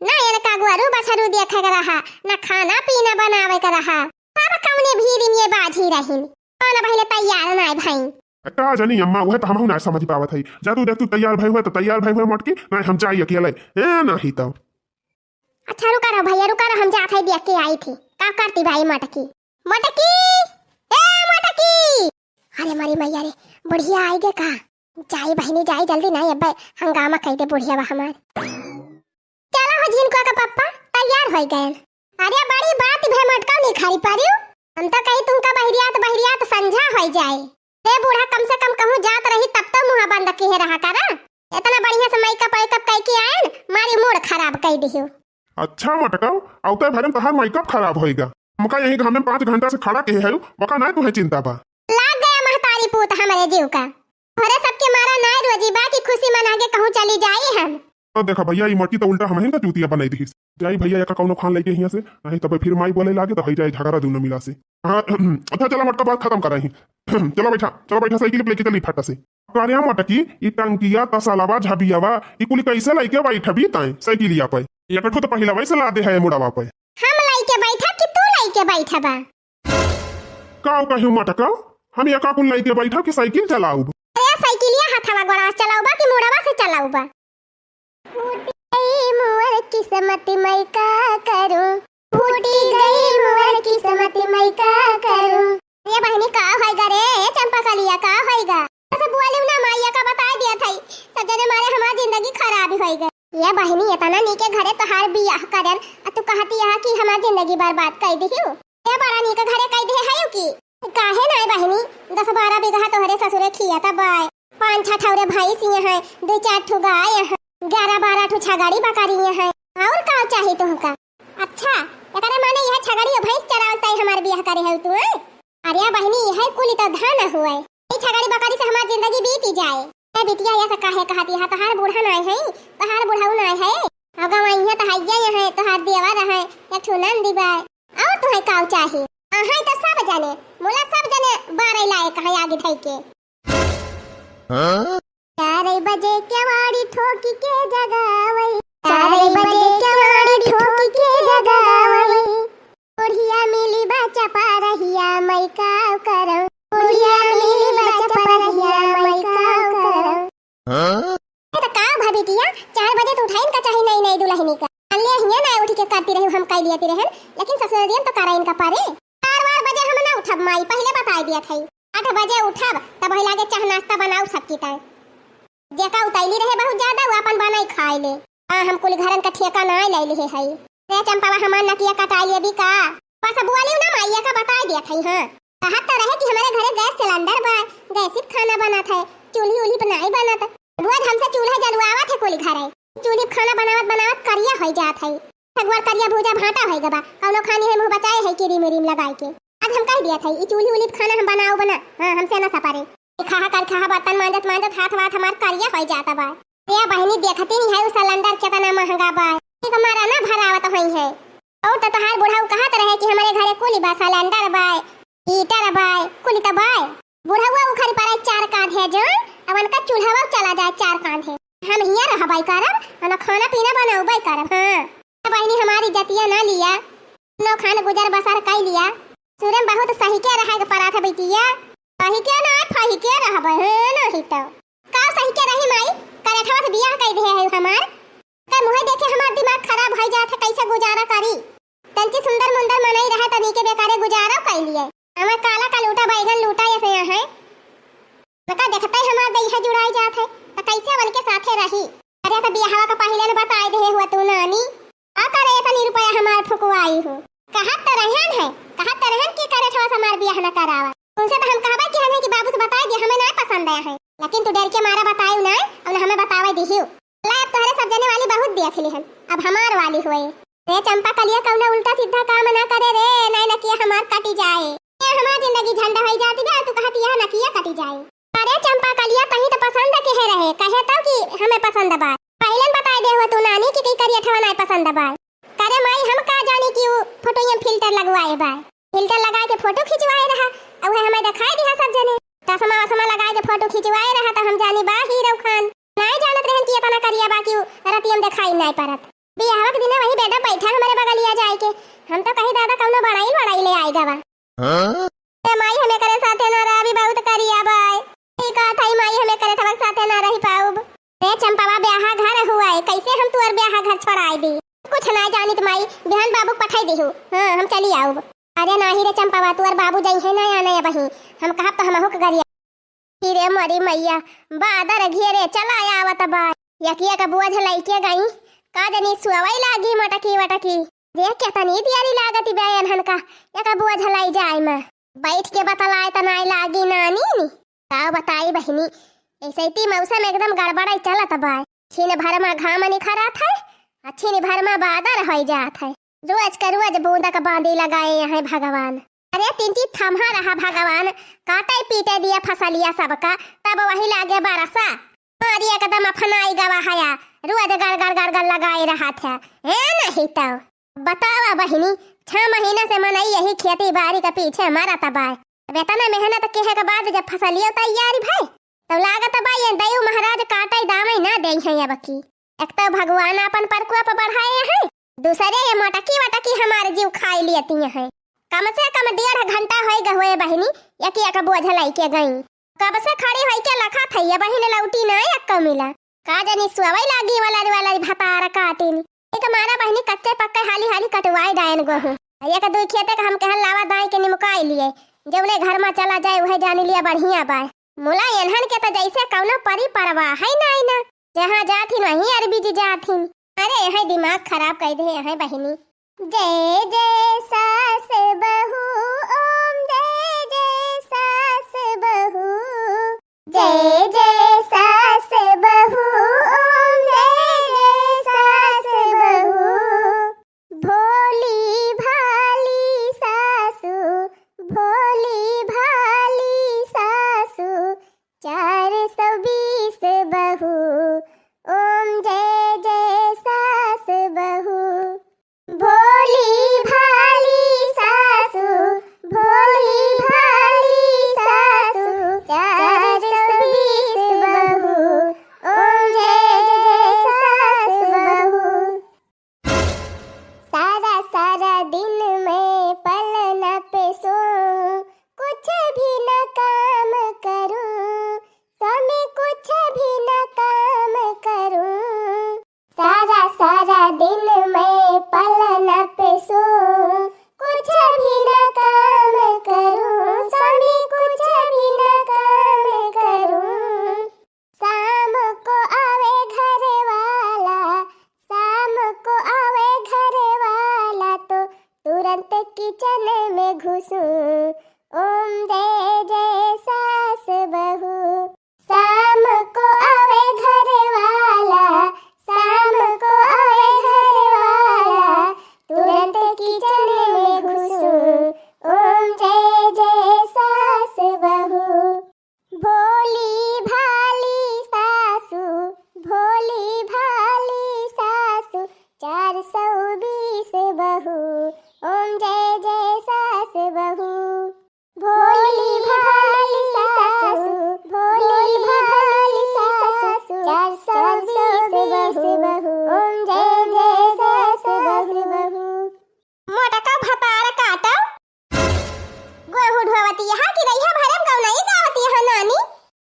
ना एनका गोरू बछरू देखे के रहा, ना खाना पीना बनावे के रहा। तब कौने भीड़ में बाझी रहिन, कौन अबहीं ले तैयार नाई भई। का जनी अम्मा, उहे त हमहू ना समझ पावत है। जा तू देख, तू तैयार भई हुए त तैयार भई हुए मोटकी, नाई हम जाई अकेले। ए, नाहीं तो। अच्छा रुका रहो भैया, रुका रहो, हम जात है देख के आई थी। का करती भाई मोटकी? मोटकी! ए मोटकी! अरे मरी मैया रे, बुढ़िया आई गे का? जाई बहिनी जाई जल्दी, नाई अब्बे हंगामा कई दे बुढ़िया बा हमार। चला हो झिनकुआ का पप्पा, तैयार होई गए। अरे बड़ी बात भे मोटका निखारी परियो, हम तो कही तुमका बहिरियात बहिरियात संझा होई जाए। हे बूढ़ा, कम से कम कहूँ जात रही तब तो मुँह बंद किहे रहा करा। इतना बढ़िया से मेकअप वेकअप कई के आयन, मारी मूड खराब कई दिहियो। अच्छा मटकाओ, अउते भरे में तोहार मेकअप खराब होइगा। हमका यही घामे में पाँच घंटा से खड़ा किहे है, वका नाय तुहे चिंता बा। लाग गया महतारी पूत हमरे जीव का। तोहरे सबके मारा नाय रोजी बा कि खुशी मना के कहूँ चली जाई हम। तो देखा भैया, ई मोटकी तो उल्टा हमहिन का चूतिया बनाई दिहिस। जाई भैया, एका कौनो खान लइके हियाँ से, नहीं तबे फिर माई बोले लागे तो होई जाए झगड़ा दूनो मिला से। हाँ, अच्छा चला मोटका, बात खतम करा ही। चला बैठा, चला बैठा, साइकिल पे लेके चली फट से। का रे मोटकी, ई टंकिया, तसलवा, झबियावा, ई कुल कैसे लइके बैठबी तैं साइकिलिया पे? एक ठो तो पहिलवा से लादे है मुड़वा पे। हम लइके बैठब कि तू लइके बैठबा? का कहू मटका, हम एका कुल लइके बैठब कि साइकिल चलाउब? अरे साइकिलिया हथवा गोड़ा से चलाउबा कि मुड़वा से चलाउबा? फूटी गई मोर किस्मत, मैं का करूं? फूटी गई मोर किस्मत, मैं का करूं? ए बहिनी, का होइगा रे? ए चंपा कलिया, का होइगा? ऐसे बोलिउ ना, माइया का बताई दिया थई, सब जने मारे हमार जिंदगी खराब होइगा। ए बहिनी, इतना नीके घरे तोहार बियाह करन, आ तू कहती है कि हमार जिंदगी बर्बाद कई दिहिउ। ए बड़ा नीक घरे कई दिहे हयू की? काहे नाय बहिनी, दस बारह बीघा तोहरे ससुरे खियात बाय, पाँच छह ठौरे भैंस हैं, दुइ चार ठो गाय हैं, ग्यारह बारह ठो छगड़ी बकरी हैं, और का चाही तुहका? अच्छा, एकरे माने यह छगड़ी और भैंस चरावल तय हमार बियाह करे है तू, हैं? अरे बहिनी, यह कुल तो धन हुए, ई छगड़ी बकरी से हमार जिंदगी बीती जाए। ए बिटिया, ये से काहे कहती है, तोहार बूढ़ा नाय है, तोहार बुढ़ऊ नाय है, और गवाइया तो हइये है, तोहार देवर है, एक ठो नंदी बाय, और तुहे काऊ चाही? अहै तो सब जने, मोला सब जने बारे लायक है आगे धई के। हाँ? चार बजे केवाड़ी ठोकी के जगावई, चार बजे केवाड़ी ठोकी के जगावई, बुढ़िया मिली बच्चा पारहिया, मैं का करम, बुढ़िया मिली बच्चा पारहिया, मैं का करम। हाँ? ए त का भा बिटिया, चार बजे तो उठाइन का चाही नई नई दुलहिनी का। अल्ले हियाँ ना उठ के करती रही, हम कह दिया ती रहन, लेकिन ससुररियन तो करा इनका परे। चार वार बजे हम ना उठब माई, पहिले बताई दिया थई। आठ बजे उठब, तब वही लागे चाह नाश्ता बनाऊ सबकी तय। जेका उतैली रहे बहुत ज्यादा, वो अपन बनाई खाए ले। आ हम कुल घरन का ठेका ना ले लिहे हई। रे चंपावा, हमार नकिया कटाई लेबी का? बस बोलिउ ना माइया का बताई दिया थई, हाँ। कहत तो रहे कि हमारे घरे गैस सिलेंडर बा, गैस पे खाना बनत है, चूल्ही उल्ही पे नाई बनत। रोज हमसे चूल्हा जलवावत है कुल घरे। चूल्ही पे खाना बनावत बनावत करिया होई जात है। सगवर करिया भूजा भाटा होई गबा। कौनो खानी है मुँह बचाए है किरीम उरीम लगाई के। आज हम कह दिया था, ई चूल्ही उल्ही पे खाना हम बनाओ बना। हाँ, हमसे ना सपरे। खाहा कर खाहा बर्तन मांजत मांजत हाथ वाथ हमार करिया होई जाता बा। रे बहिनी, देखती नहीं है उ सिलेंडर कितना महंगा बा। एक मारा ना भरावत होई है। और तो तोहार बुढ़ऊ कहत रहे कि हमारे घरे कुली बा, सिलेंडर बाय, हीटर बाय, कुली तो बाय। बुढ़ऊ उखरी पड़े चार कांधे जो, अब उनका चूल्हा चला जाए चार कांधे। हम हियाँ रहबाई करब, हम खाना पीना बनौबाई करब। हाँ। ए बहिनी, हमारी जतिया ना लिया, नौ खान गुजर बसर कई लिया। सुरम बहुत सही के रहे के पड़ा था बिटिया, सही के ना फही के रहबे, हाँ, नहीं तो। का सही के रही माई, करेठवा से बियाह कई दे है हमार। का मुँह देखे हमार दिमाग खराब हो जात है, कैसे गुजारा करी? तंची सुंदर मुंदर मनई रहे तनी के बेकारे गुजारा कई लिए। हमार काला का लूटा बैगन लूटा ऐसे यहाँ है। मका देखते ही हमार दहिया जुड़ाई जात है, तो कैसे उनके साथे रही? अरे, त बियाहवा का पहिले न बताइ देहे हुआ तू नानी। का करे एतनी रुपया हमार फुकवाई हो? कहत त रहन है, कहत त रहन कि करे ठवा से हमार बियाह न करावा। उनसे त हम कहबे कि हमें कि बाबू से बताइ दे, हमें नाहीं पसंद आया है। लेकिन तू डर के मारा बतायू नाहीं, अउर न हमें बतावे दिहियो। ला, अब तोहरे सब जने वाली बहुत देख लिहन, अब हमार वाली होए। रे चंपा कलिया, कउनो उल्टा सीधा काम ना करे रे, नाहीं नकिया हमार कटी जाए। ये हमार जिंदगी झंड होई जाती बा, तू कहत यह नकिया कटी जाए। अरे चंपा कलिया, तही तो पसंद केहे रहे, कहे तो कि हमें पसंद बा। पहिलन बताइ दे हुआ तू नानी कि कई करिया ठवा नाहीं पसंद बा। करे माई, हम का जानी कि उ फोटो में filter लगवाए बा। Filter लगाए के फोटो खिंचवाए रहा, अउहे हमें देखाए दिहा सब जने। चश्मा वश्मा लगाए के फोटो खिंचवाए रहा, त हम जानी बा हीरो खान। नाहीं जानत रहन कि एतना करिया बा कि उ रतिया में देखाई नाहीं परत। बियाहवा के दिने वही बेडा बैठा हमरे बगलिया जाए के। हम तो कही दादा कउनो बड़ाई वड़ाई ले आए गवा। हाँ? ए माई, हमें करे साथे ना रहा, अभी बहुत करिया बाय। ठीक कहत हई माई, हमें करे ठवक साथे ना रही पाउब। रे चंपावा, ब्याहा घर हुआ है, कैसे हम तुअर ब्याहा घर छोड़ाए दी? कुछ ना जानित माई, बिहान बाबू पठाई दिहू। हाँ, हम चली आउब। अरे नाही रे चंपावा, तुअर बाबू जइहे ना आने अबही। हम कहब तो हमहू के गरिया। कि रे मोरी मैया, बादर घेरे चला आवत बा। यकिया का बोझ लइके गई, का जनी सुअवई लागी मटकी वटकी। रे केतनी दियारी लागत बे एनहन का, एका बोझ लई जाए में। बैठ के बतलाए त नाई लागी नानी नी। का बताई बहिनी, ऐसे ती मौसम एकदम गड़बड़ाई चलत बा। छिन भर मा घाम निखरत है, आ छिन भर मा बादर होई जात है। रोज के रोज बूंदा के बांदी लगाए हैं भगवान। अरे तिनची थम्हा रहा भगवान, काटे पीटे दिया फसलिया सबका, तब वही लागे बरसा। मारी एकदम अफनाई गवा हया, रोज गड़ गड़ गड़ गड़ लगाए रहा था। है नहीं तो बतावा बहिनी, छह महीना से मनई यही खेती बारी के पीछे मरत बा। अब इतना मेहनत किहे के बाद जब फसलियो तैयार भई, तब लागत बा ये दइव महाराज काटई दामई ना देइहैं अब की। एक तो भगवान आपन प्रकोप बढ़ाए हैं, दूसरे ये मोटकी वटकी हमार जीव खाई लेती हैं। कम से कम डेढ़ घंटा होई गए हुए बहिनी, यकी एक बोझ लइके गई। कब से खड़ी होई के लखत है, ये बहिन लौटी ना एक मिला। का जनी सुअवई लागी वाला वाला भतार काटिन। एक मारा बहिनी कच्चे पक्के हाली हाली कटवाई डायन गोहूं। एक दुई खेते का हम कहल लावा दाई के निमकाई लिए, जौने घर मा चला जाए उहे जानी लिया बढ़िया बाय। मुला एनहन के त जैसे कौनो परी परवाह है नाई ना, जहाँ जाथिन वहीं अरबी जी जाथिन। अरे यही दिमाग खराब कर दे है बहिनी। जय जय सास बहू, ओम जय जय सास बहू। जय जय सास बहू, ओम जय जय सास बहू। भोली भाली सासू, भोली भाली सासू, चार सौ बीस बहू, ओम जय जय सास बहू। भोली भाली सासू, भोली भाली सासू, चार सौ बीस बहू, ओम जय जय सास बहू। सारा सारा दिन मैं पलना पे सोऊं, कुछ भी न काम करूं, स्वामी कुछ भी न काम करूं। सारा सारा दिन मैं पलना पे सोऊं, कुछ भी न काम करूं, स्वामी कुछ भी न काम करूं। शाम को आवे घर वाला, शाम को आवे घर वाला तो तुरंत किचन में घुसूं। ओम जय जय सास बहू। शाम को आवे घर वाला, शाम को आवे घर वाला, तुरंत किचन में घुसूं। ओम जय जय सास बहू। भोली भाली सासू, भोली भाली सासू, चार सौ बीस बहू। ओम जय जय सास बहू। भोली भाली सासू, भोली भाली सासू, चार सौ बीस बहू। ओम जय जय सास बहू। मोटका भतार काटो। गोहूं ढोवती यहाँ कि रहिया भरम गौ नहीं गावती यहाँ नानी।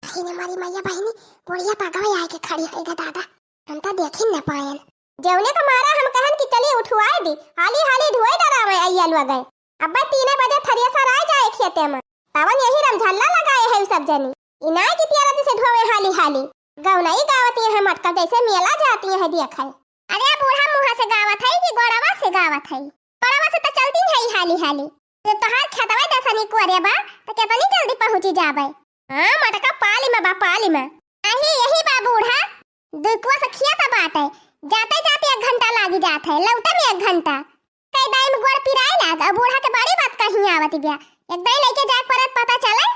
बहिनी, मारी मैया बहिनी, बुढ़िया पगवे आए के खड़ी है गे दादा। हम तो देखी न पायन। जौने का मारा हम कहन कि चली उठवाए दी, हाली हाली ढोए डरावे अइया लोग गए। अब्बे तीने बजे थरिया सराय जाए खेते में। तवन यही रमझल्ला लगाए है सब जनी। इनाय की तियारती से ढोवे हाली हाली। गौनई गावत यहाँ मटका जैसे मेला जाती है देखै। अरे बूढ़ा मुँह से गावत है कि गोड़वा से गावत है? गोड़वा से तो चलती है हाली हाली। जब तोहार खेतवा दसनी कोरे बा, तो केतनी जल्दी पहुँची जाबै। हाँ, मटका पाली में बा, पाली में। अही, यही बा बूढ़ा, दुकुआ से खेत बाटे, जाते जाते एक घंटा लागी जात है, लौटे में एक घंटा। कई दाई में गोड़ पिराए लाग, और बूढ़ा के बड़ी बात कहीं आवत बिया। एक दाई लइके जाए परत पता चले।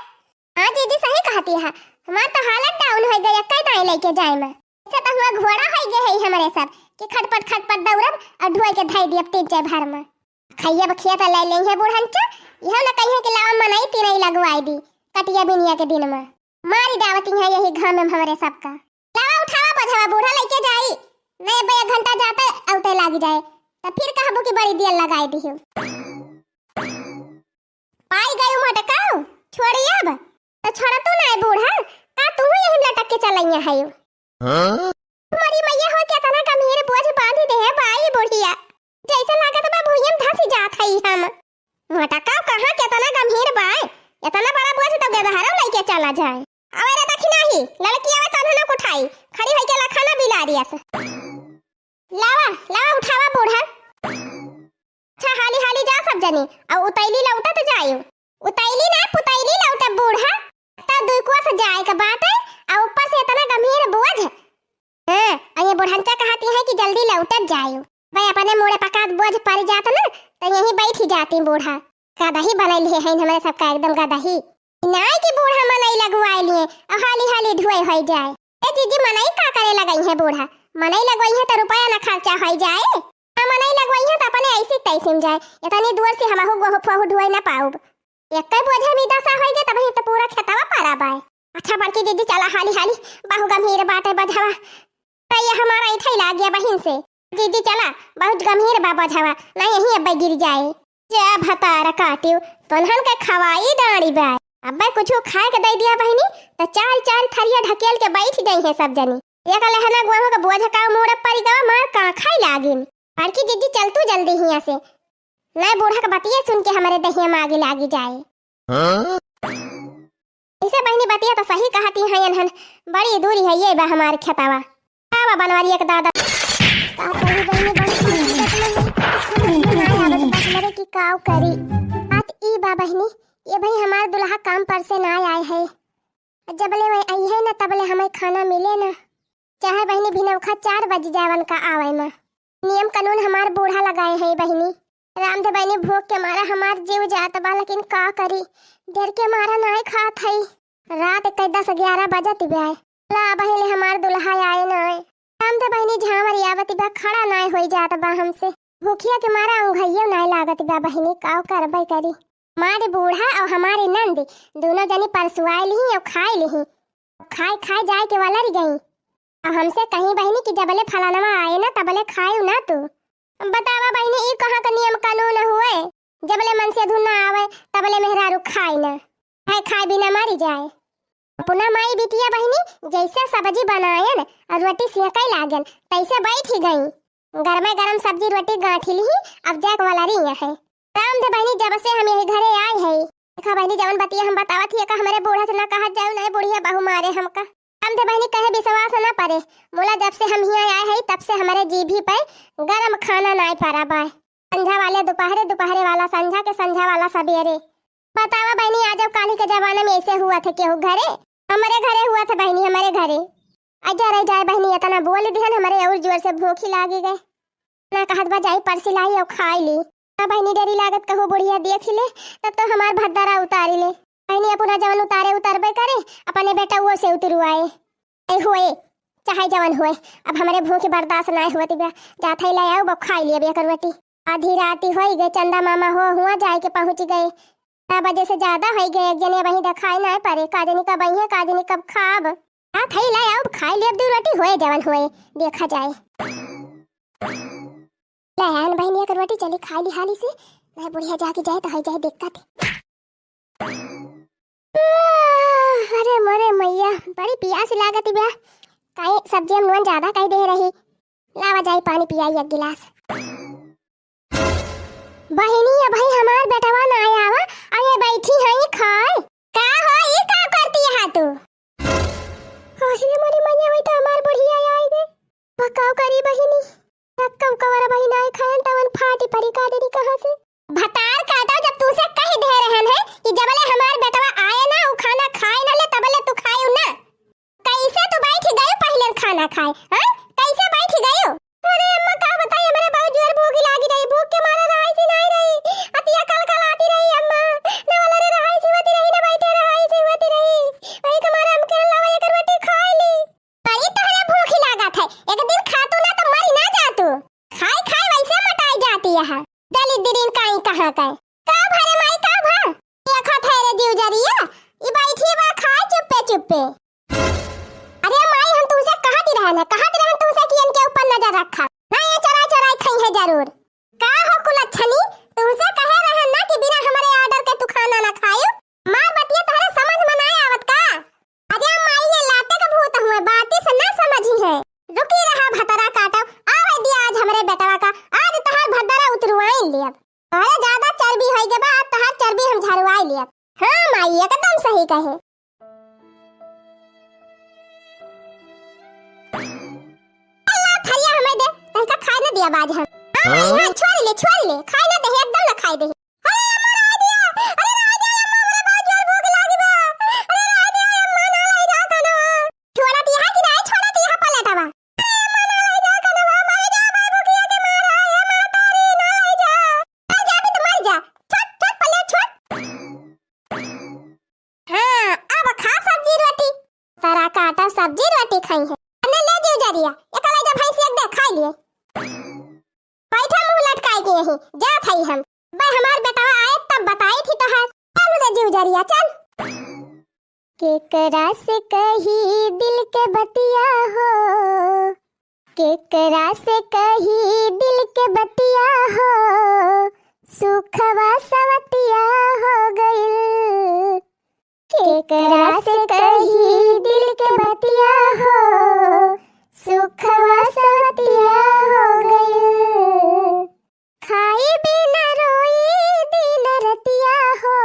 हाँ जीजी, सही कहती है, हमार तो हालत down होइ गई, कई दाई लइके जाए में। ऐसे तो हुआ घोड़ा होइ गए है हमरे सब, कि खटपट खटपट दौड़ब और ढोए के धई दियब तीन चार भर में। खइया बखिया त ले लेइहे बुढ़ंचा, इहो न कहिए कि लावा मनई तिनई लगवाई दी, कटिया बिनिया के दिन में। मारी डावती है यही घाम में हमरे सबका। लावा उठावा बझवा, बूढ़ा लइके जाई। नहीं बे, एक घंटा जाते अउते लाग जाए, त फिर कहबू कि बड़ी देर लगाई दिहू। पाई गई मटकाऊ, छोड़ी अब। त छोड़ा तू नहीं बूढ़ा, का तू यही लटक के चलैया है? हाँ? मरी मैया हो, केतना गंभीर बोझ बांधी दे है बाई बुढ़िया। जैसे लागत बा भुइयम धसी जात हई हम। मोटका कहाँ केतना गंभीर बा, एतना बड़ा बोझ तो गदहरो लइके चला जाए। अवे रे दखिना ही, लड़की अवे तन्हनो उठाई, खड़ी होइके लखना बिलारियस। लावा, लावा उठावा बूढ़ा। अच्छा हाली हाली जा सब जनी, अउ उतैली लौटत जायु। उतैली ना पुतैली लौटब बूढ़ा, त दुकुआ से जाए के बाटे, अउ ऊपर से एतना गंभीर बोझ। हाँ, अउ ये बुढ़ंचा कहती है कि जल्दी लौटत जायु। भाई अपने मुड़े पकात बोझ पड़ जात ना, त यहीं बैठी जाती बूढ़ा। गदही बनैली है हमरे सबका एकदम गदही। नाई कि बूढ़ा मनई लगवाए लिए, अउ हाली हाली ढुए होइ जाए। ए जीजी, मनई का करे लगई है बूढ़ा? मनई लगवाई है त रुपया न खर्चा होइ जाए। आ मनई लगवाई है त अपने ऐसी तैसी में जाए। एतनी दूर से हमहू गोहू फोहू ढुए न पाउब। एक्कै बोझे में दसा होइ गए तब ही तो पूरा खेतवा पारा बाए। अच्छा बड़की जीजी चला हाली हाली, बहु गंभीर बाटे बझवा। त ये हमारा इठै लाग गया बहिन से। जीजी चला, बहुत गंभीर बा बझवा, ना यहीं अब्बै गिर जाए। जे भतार काटियो, तोन्हन के खवाई डाँड़ी बा। अब्बै कुछु खाए के दे दिया बहिनी, त चार चार थरिया ढकेल के बैठ गई है सब जनी। एक लहना गोहूँ के बोझ का मुड़े पड़ गवा, मार का खाई लागिन। बड़की जीजी चल तू जल्दी हियाँ से, नहीं बूढ़ा के बतिये सुन के हमरे दहिया में आगी लागी जाए। हाँ? ऐसे बहिनी बतिया तो सही कहती हैं इन्हन, बड़ी दूरी है ये बा हमार खेतवा। का बा बनवारी एक दादा। का कही बहिनी, बड़ी मुसीबत में है। इसको तो नहीं आवत बा हमरे कि काव करी। बात ई बा बहिनी, ये भाई हमार दुल्हा काम पर से ना आए है। जबले वह आई है ना तबले हमें खाना मिले ना। चाहे बहिनी भिनौखा चार बज जावन का आवे में। नियम कानून हमार बूढ़ा लगाए है बहिनी। रामदेव बहिनी भूख के मारा हमार जीव जात बा, लेकिन का करी, डर के मारा नाय खात हई। रात के दस ग्यारह बजत बा। ला बहिनी हमार दुल्हा आए नाय। रामदेव बहिनी झांवर आवत बा, खड़ा नाय होई जात बा हमसे। भूखिया के मारा उंघइयो नाय लागत बा बहिनी, का करबै करी। हमारे बूढ़ा और हमारी नंद दोनों जनी परसुआई लिही और खाई लिही। खाए खाए जाए के वाला रह गई। अब हमसे कहीं बहिनी कि जबले फलानवा आए ना तबले खाए ना तू। बतावा बहिनी, ई कहाँ का नियम कानून हुए? जबले मन से धुन ना आवे तबले मेहरारू खाए ना, है खाए बिना मरी जाए। अपना माई बिटिया बहिनी जैसे सब्जी बनायन और रोटी सेंकै लागन तैसे बैठ ही गई। गरमे गरम सब्जी रोटी गांठी लिही, अब जाए वाला रही है। रामदेव बहिनी, जब से हम यही घरे आए हैं, देखा बहिनी, जवन बतिया हम बतावत ही, एका हमरे बूढ़ा से ना कहत जाऊ, नहीं बुढ़िया बहू मारे हमका। रामदेव बहिनी कहे विश्वास ना परे, मुला जब से हम हियाँ आए हैं, तब से हमरे जीभी पे गरम खाना नाय परा बाय। संझा वाले दोपहरे, दोपहरे वाला संझा के, संझा वाला सबेरे। बतावा बहिनी, आज अब काली के जमाना में ऐसे हुआ थे केहू घरे? हमरे घरे हुआ थे बहिनी, हमरे घरे। अजय रह जाए बहिनी, इतना बोल दिहन, हमरे और जोर से भूखी लागी गए। ना कहत बा, जाई परसी लाई और खाई ली। ना बहिनी, डरी लागत, कहू बुढ़िया देख ले, तब तो हमार भद्दारा उतारी ले। बहिनी, अपना जवन उतारे उतरबे करे, अपने बेटा वो से उतरवाए। ए होए, चाहे जवन होए, अब हमरे भूख बर्दाश्त ना होत बा। जात है ले आओ, बा खाई लिए एक रोटी। आधी राती होई गए, चंदा मामा हो हुआ जाए के पहुँच गए। नौ बजे से ज्यादा होई गए, एक जने वहीं देखाई ना पड़े, का जनी कब आई है, का जनी कब खाब। जात है ले आओ, खाई लेब दू रोटी, होए जवन होए, देखा जाए। ले आन बहिनी एक रोटी, चली खाई ली हाली से, नहीं बुढ़िया जाके जाए तो हो जाए दिक्कत। अरे मोरे मैया, बड़ी पियास लागत बा। काहे सब्जी में नून ज्यादा कई दे रही। लावा जाई पानी पियाई एक गिलास। बहिनी, अब भाई हमार बेटवा ना आवा, अरे बैठी हैं खाए। का हो, ई का करती है तू? अरे मोरे मैया, अरे का देरी कहाँ से? भतार काटा, जब तुमसे कही दे रहन है कि जबले हमार बेटवा आए ना, उ खाना खाए ना ले, तबले तू खायू ना। कैसे तू बैठ गयू पहिले खाना खाए, हाँ? कैसे बैठ गयू? अरे अम्मा, का बताई, हमरे बहुत जोर भूख लागी रही, भूख के मारे रहाई सी नाई रही, अतिया कलकलाती रही अम्मा, ना वाला रे रहाई सी होती रही, ना बैठे रहाई सी होती रही, वही के मारे हमके अल्लाह एक रोटी खाई ली। बड़ी तोहरे भूख लागत है, एक दिन खातू ना तो मरी ना जातू। खाए खाए वैसे मोटाई जाती है। दलिद्रीन काई कहाँ का है? का भरे माई, का भा? देखत है रे जीवजरिया, ई बैठी बा खाए चुप्पे चुप्पे। अरे माई, हम तुमसे कहत ही रहन है, कहत रहन तुमसे कि इनके ऊपर नजर रखा। ना ये चोराई चोराई खाई है जरूर। का हो कुलच्छनी, तुमसे कहे रहन ना कि बिना हमारे order के तू खाना ना खायू। मार बतिया तोहरे समझ में ना आवत का? अरे माई, ये लाते के भूत हुए, बाती से ना समझी है। रुकी रहा भतरा काटो, आवे दिया आज हमरे बेटवा का, आज तहार भद्दरा उतरवाई लियब। अरे ज्यादा चर्बी होई के बा, आज तहार चर्बी हम झरवाई लियब। हाँ माई, एकदम सही कहे। अल्लाह थरिया हमें दे, तनिका खाए ना दिया बाज हम। हाँ माई, हाँ? हाँ, छोड़ ले, छोड़ ले, खाए ना दे, एकदम ना खाए दे। अरे अम्मा, रहा दिया, अरे रहा दिया अम्मा, हमरे बहुत जोर भूख लागी बा। अरे रहा दिया अम्मा, ना ले जा खाना। छोड़ा दिया कि नहीं, छोड़ा दिया पलटवा। अरे अम्मा, ना ले जा खाना, मर जा भाई, भूखिया के मारा, हे माता रे, ना ले जा। मर जा, अभी तो मर जा। छोड़, छोड़ पलट, छोड़। हाँ, अब खा सब्जी रोटी। सारा काटा सब्जी रोटी खाई है। अन्ने ले जीवजरिया, एकला जा भैंस एक दे खाई लिए। बैठा मुंह लटकाए के यहीं, जात हई हम। बे हमार बेटवा आए तब बताई थी तोहार। चल रे जीवजरिया, चल। केकरा से कही दिल के बतिया हो, केकरा से कही दिल के बतिया हो, सुखवा सवतिया हो गइल। केकरा से कही दिल के बतिया हो, सुखवा सवतिया हो गइल। खाई बिना रोई दिन रतिया हो,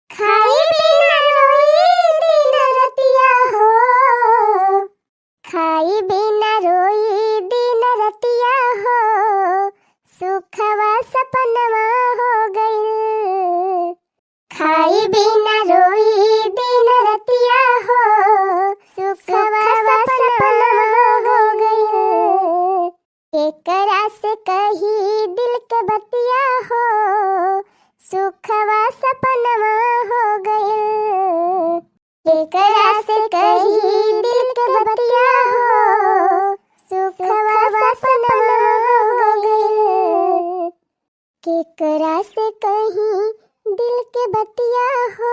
खाई बिना रोई दिन रतिया हो, खाई बिना रोई दिन रतिया हो, सुखवा सपनवा हो गइल। खाई बिना रोई दिन रतिया हो, सुखवा सपनवा हो गइल। केकरा से कही दिल के बतिया हो, सुखवा सपनवा हो गइल। केकरा से कही दिल के बतिया हो, सुखवा सपनवा हो गइल। केकरा से कही दिल के बतिया हो,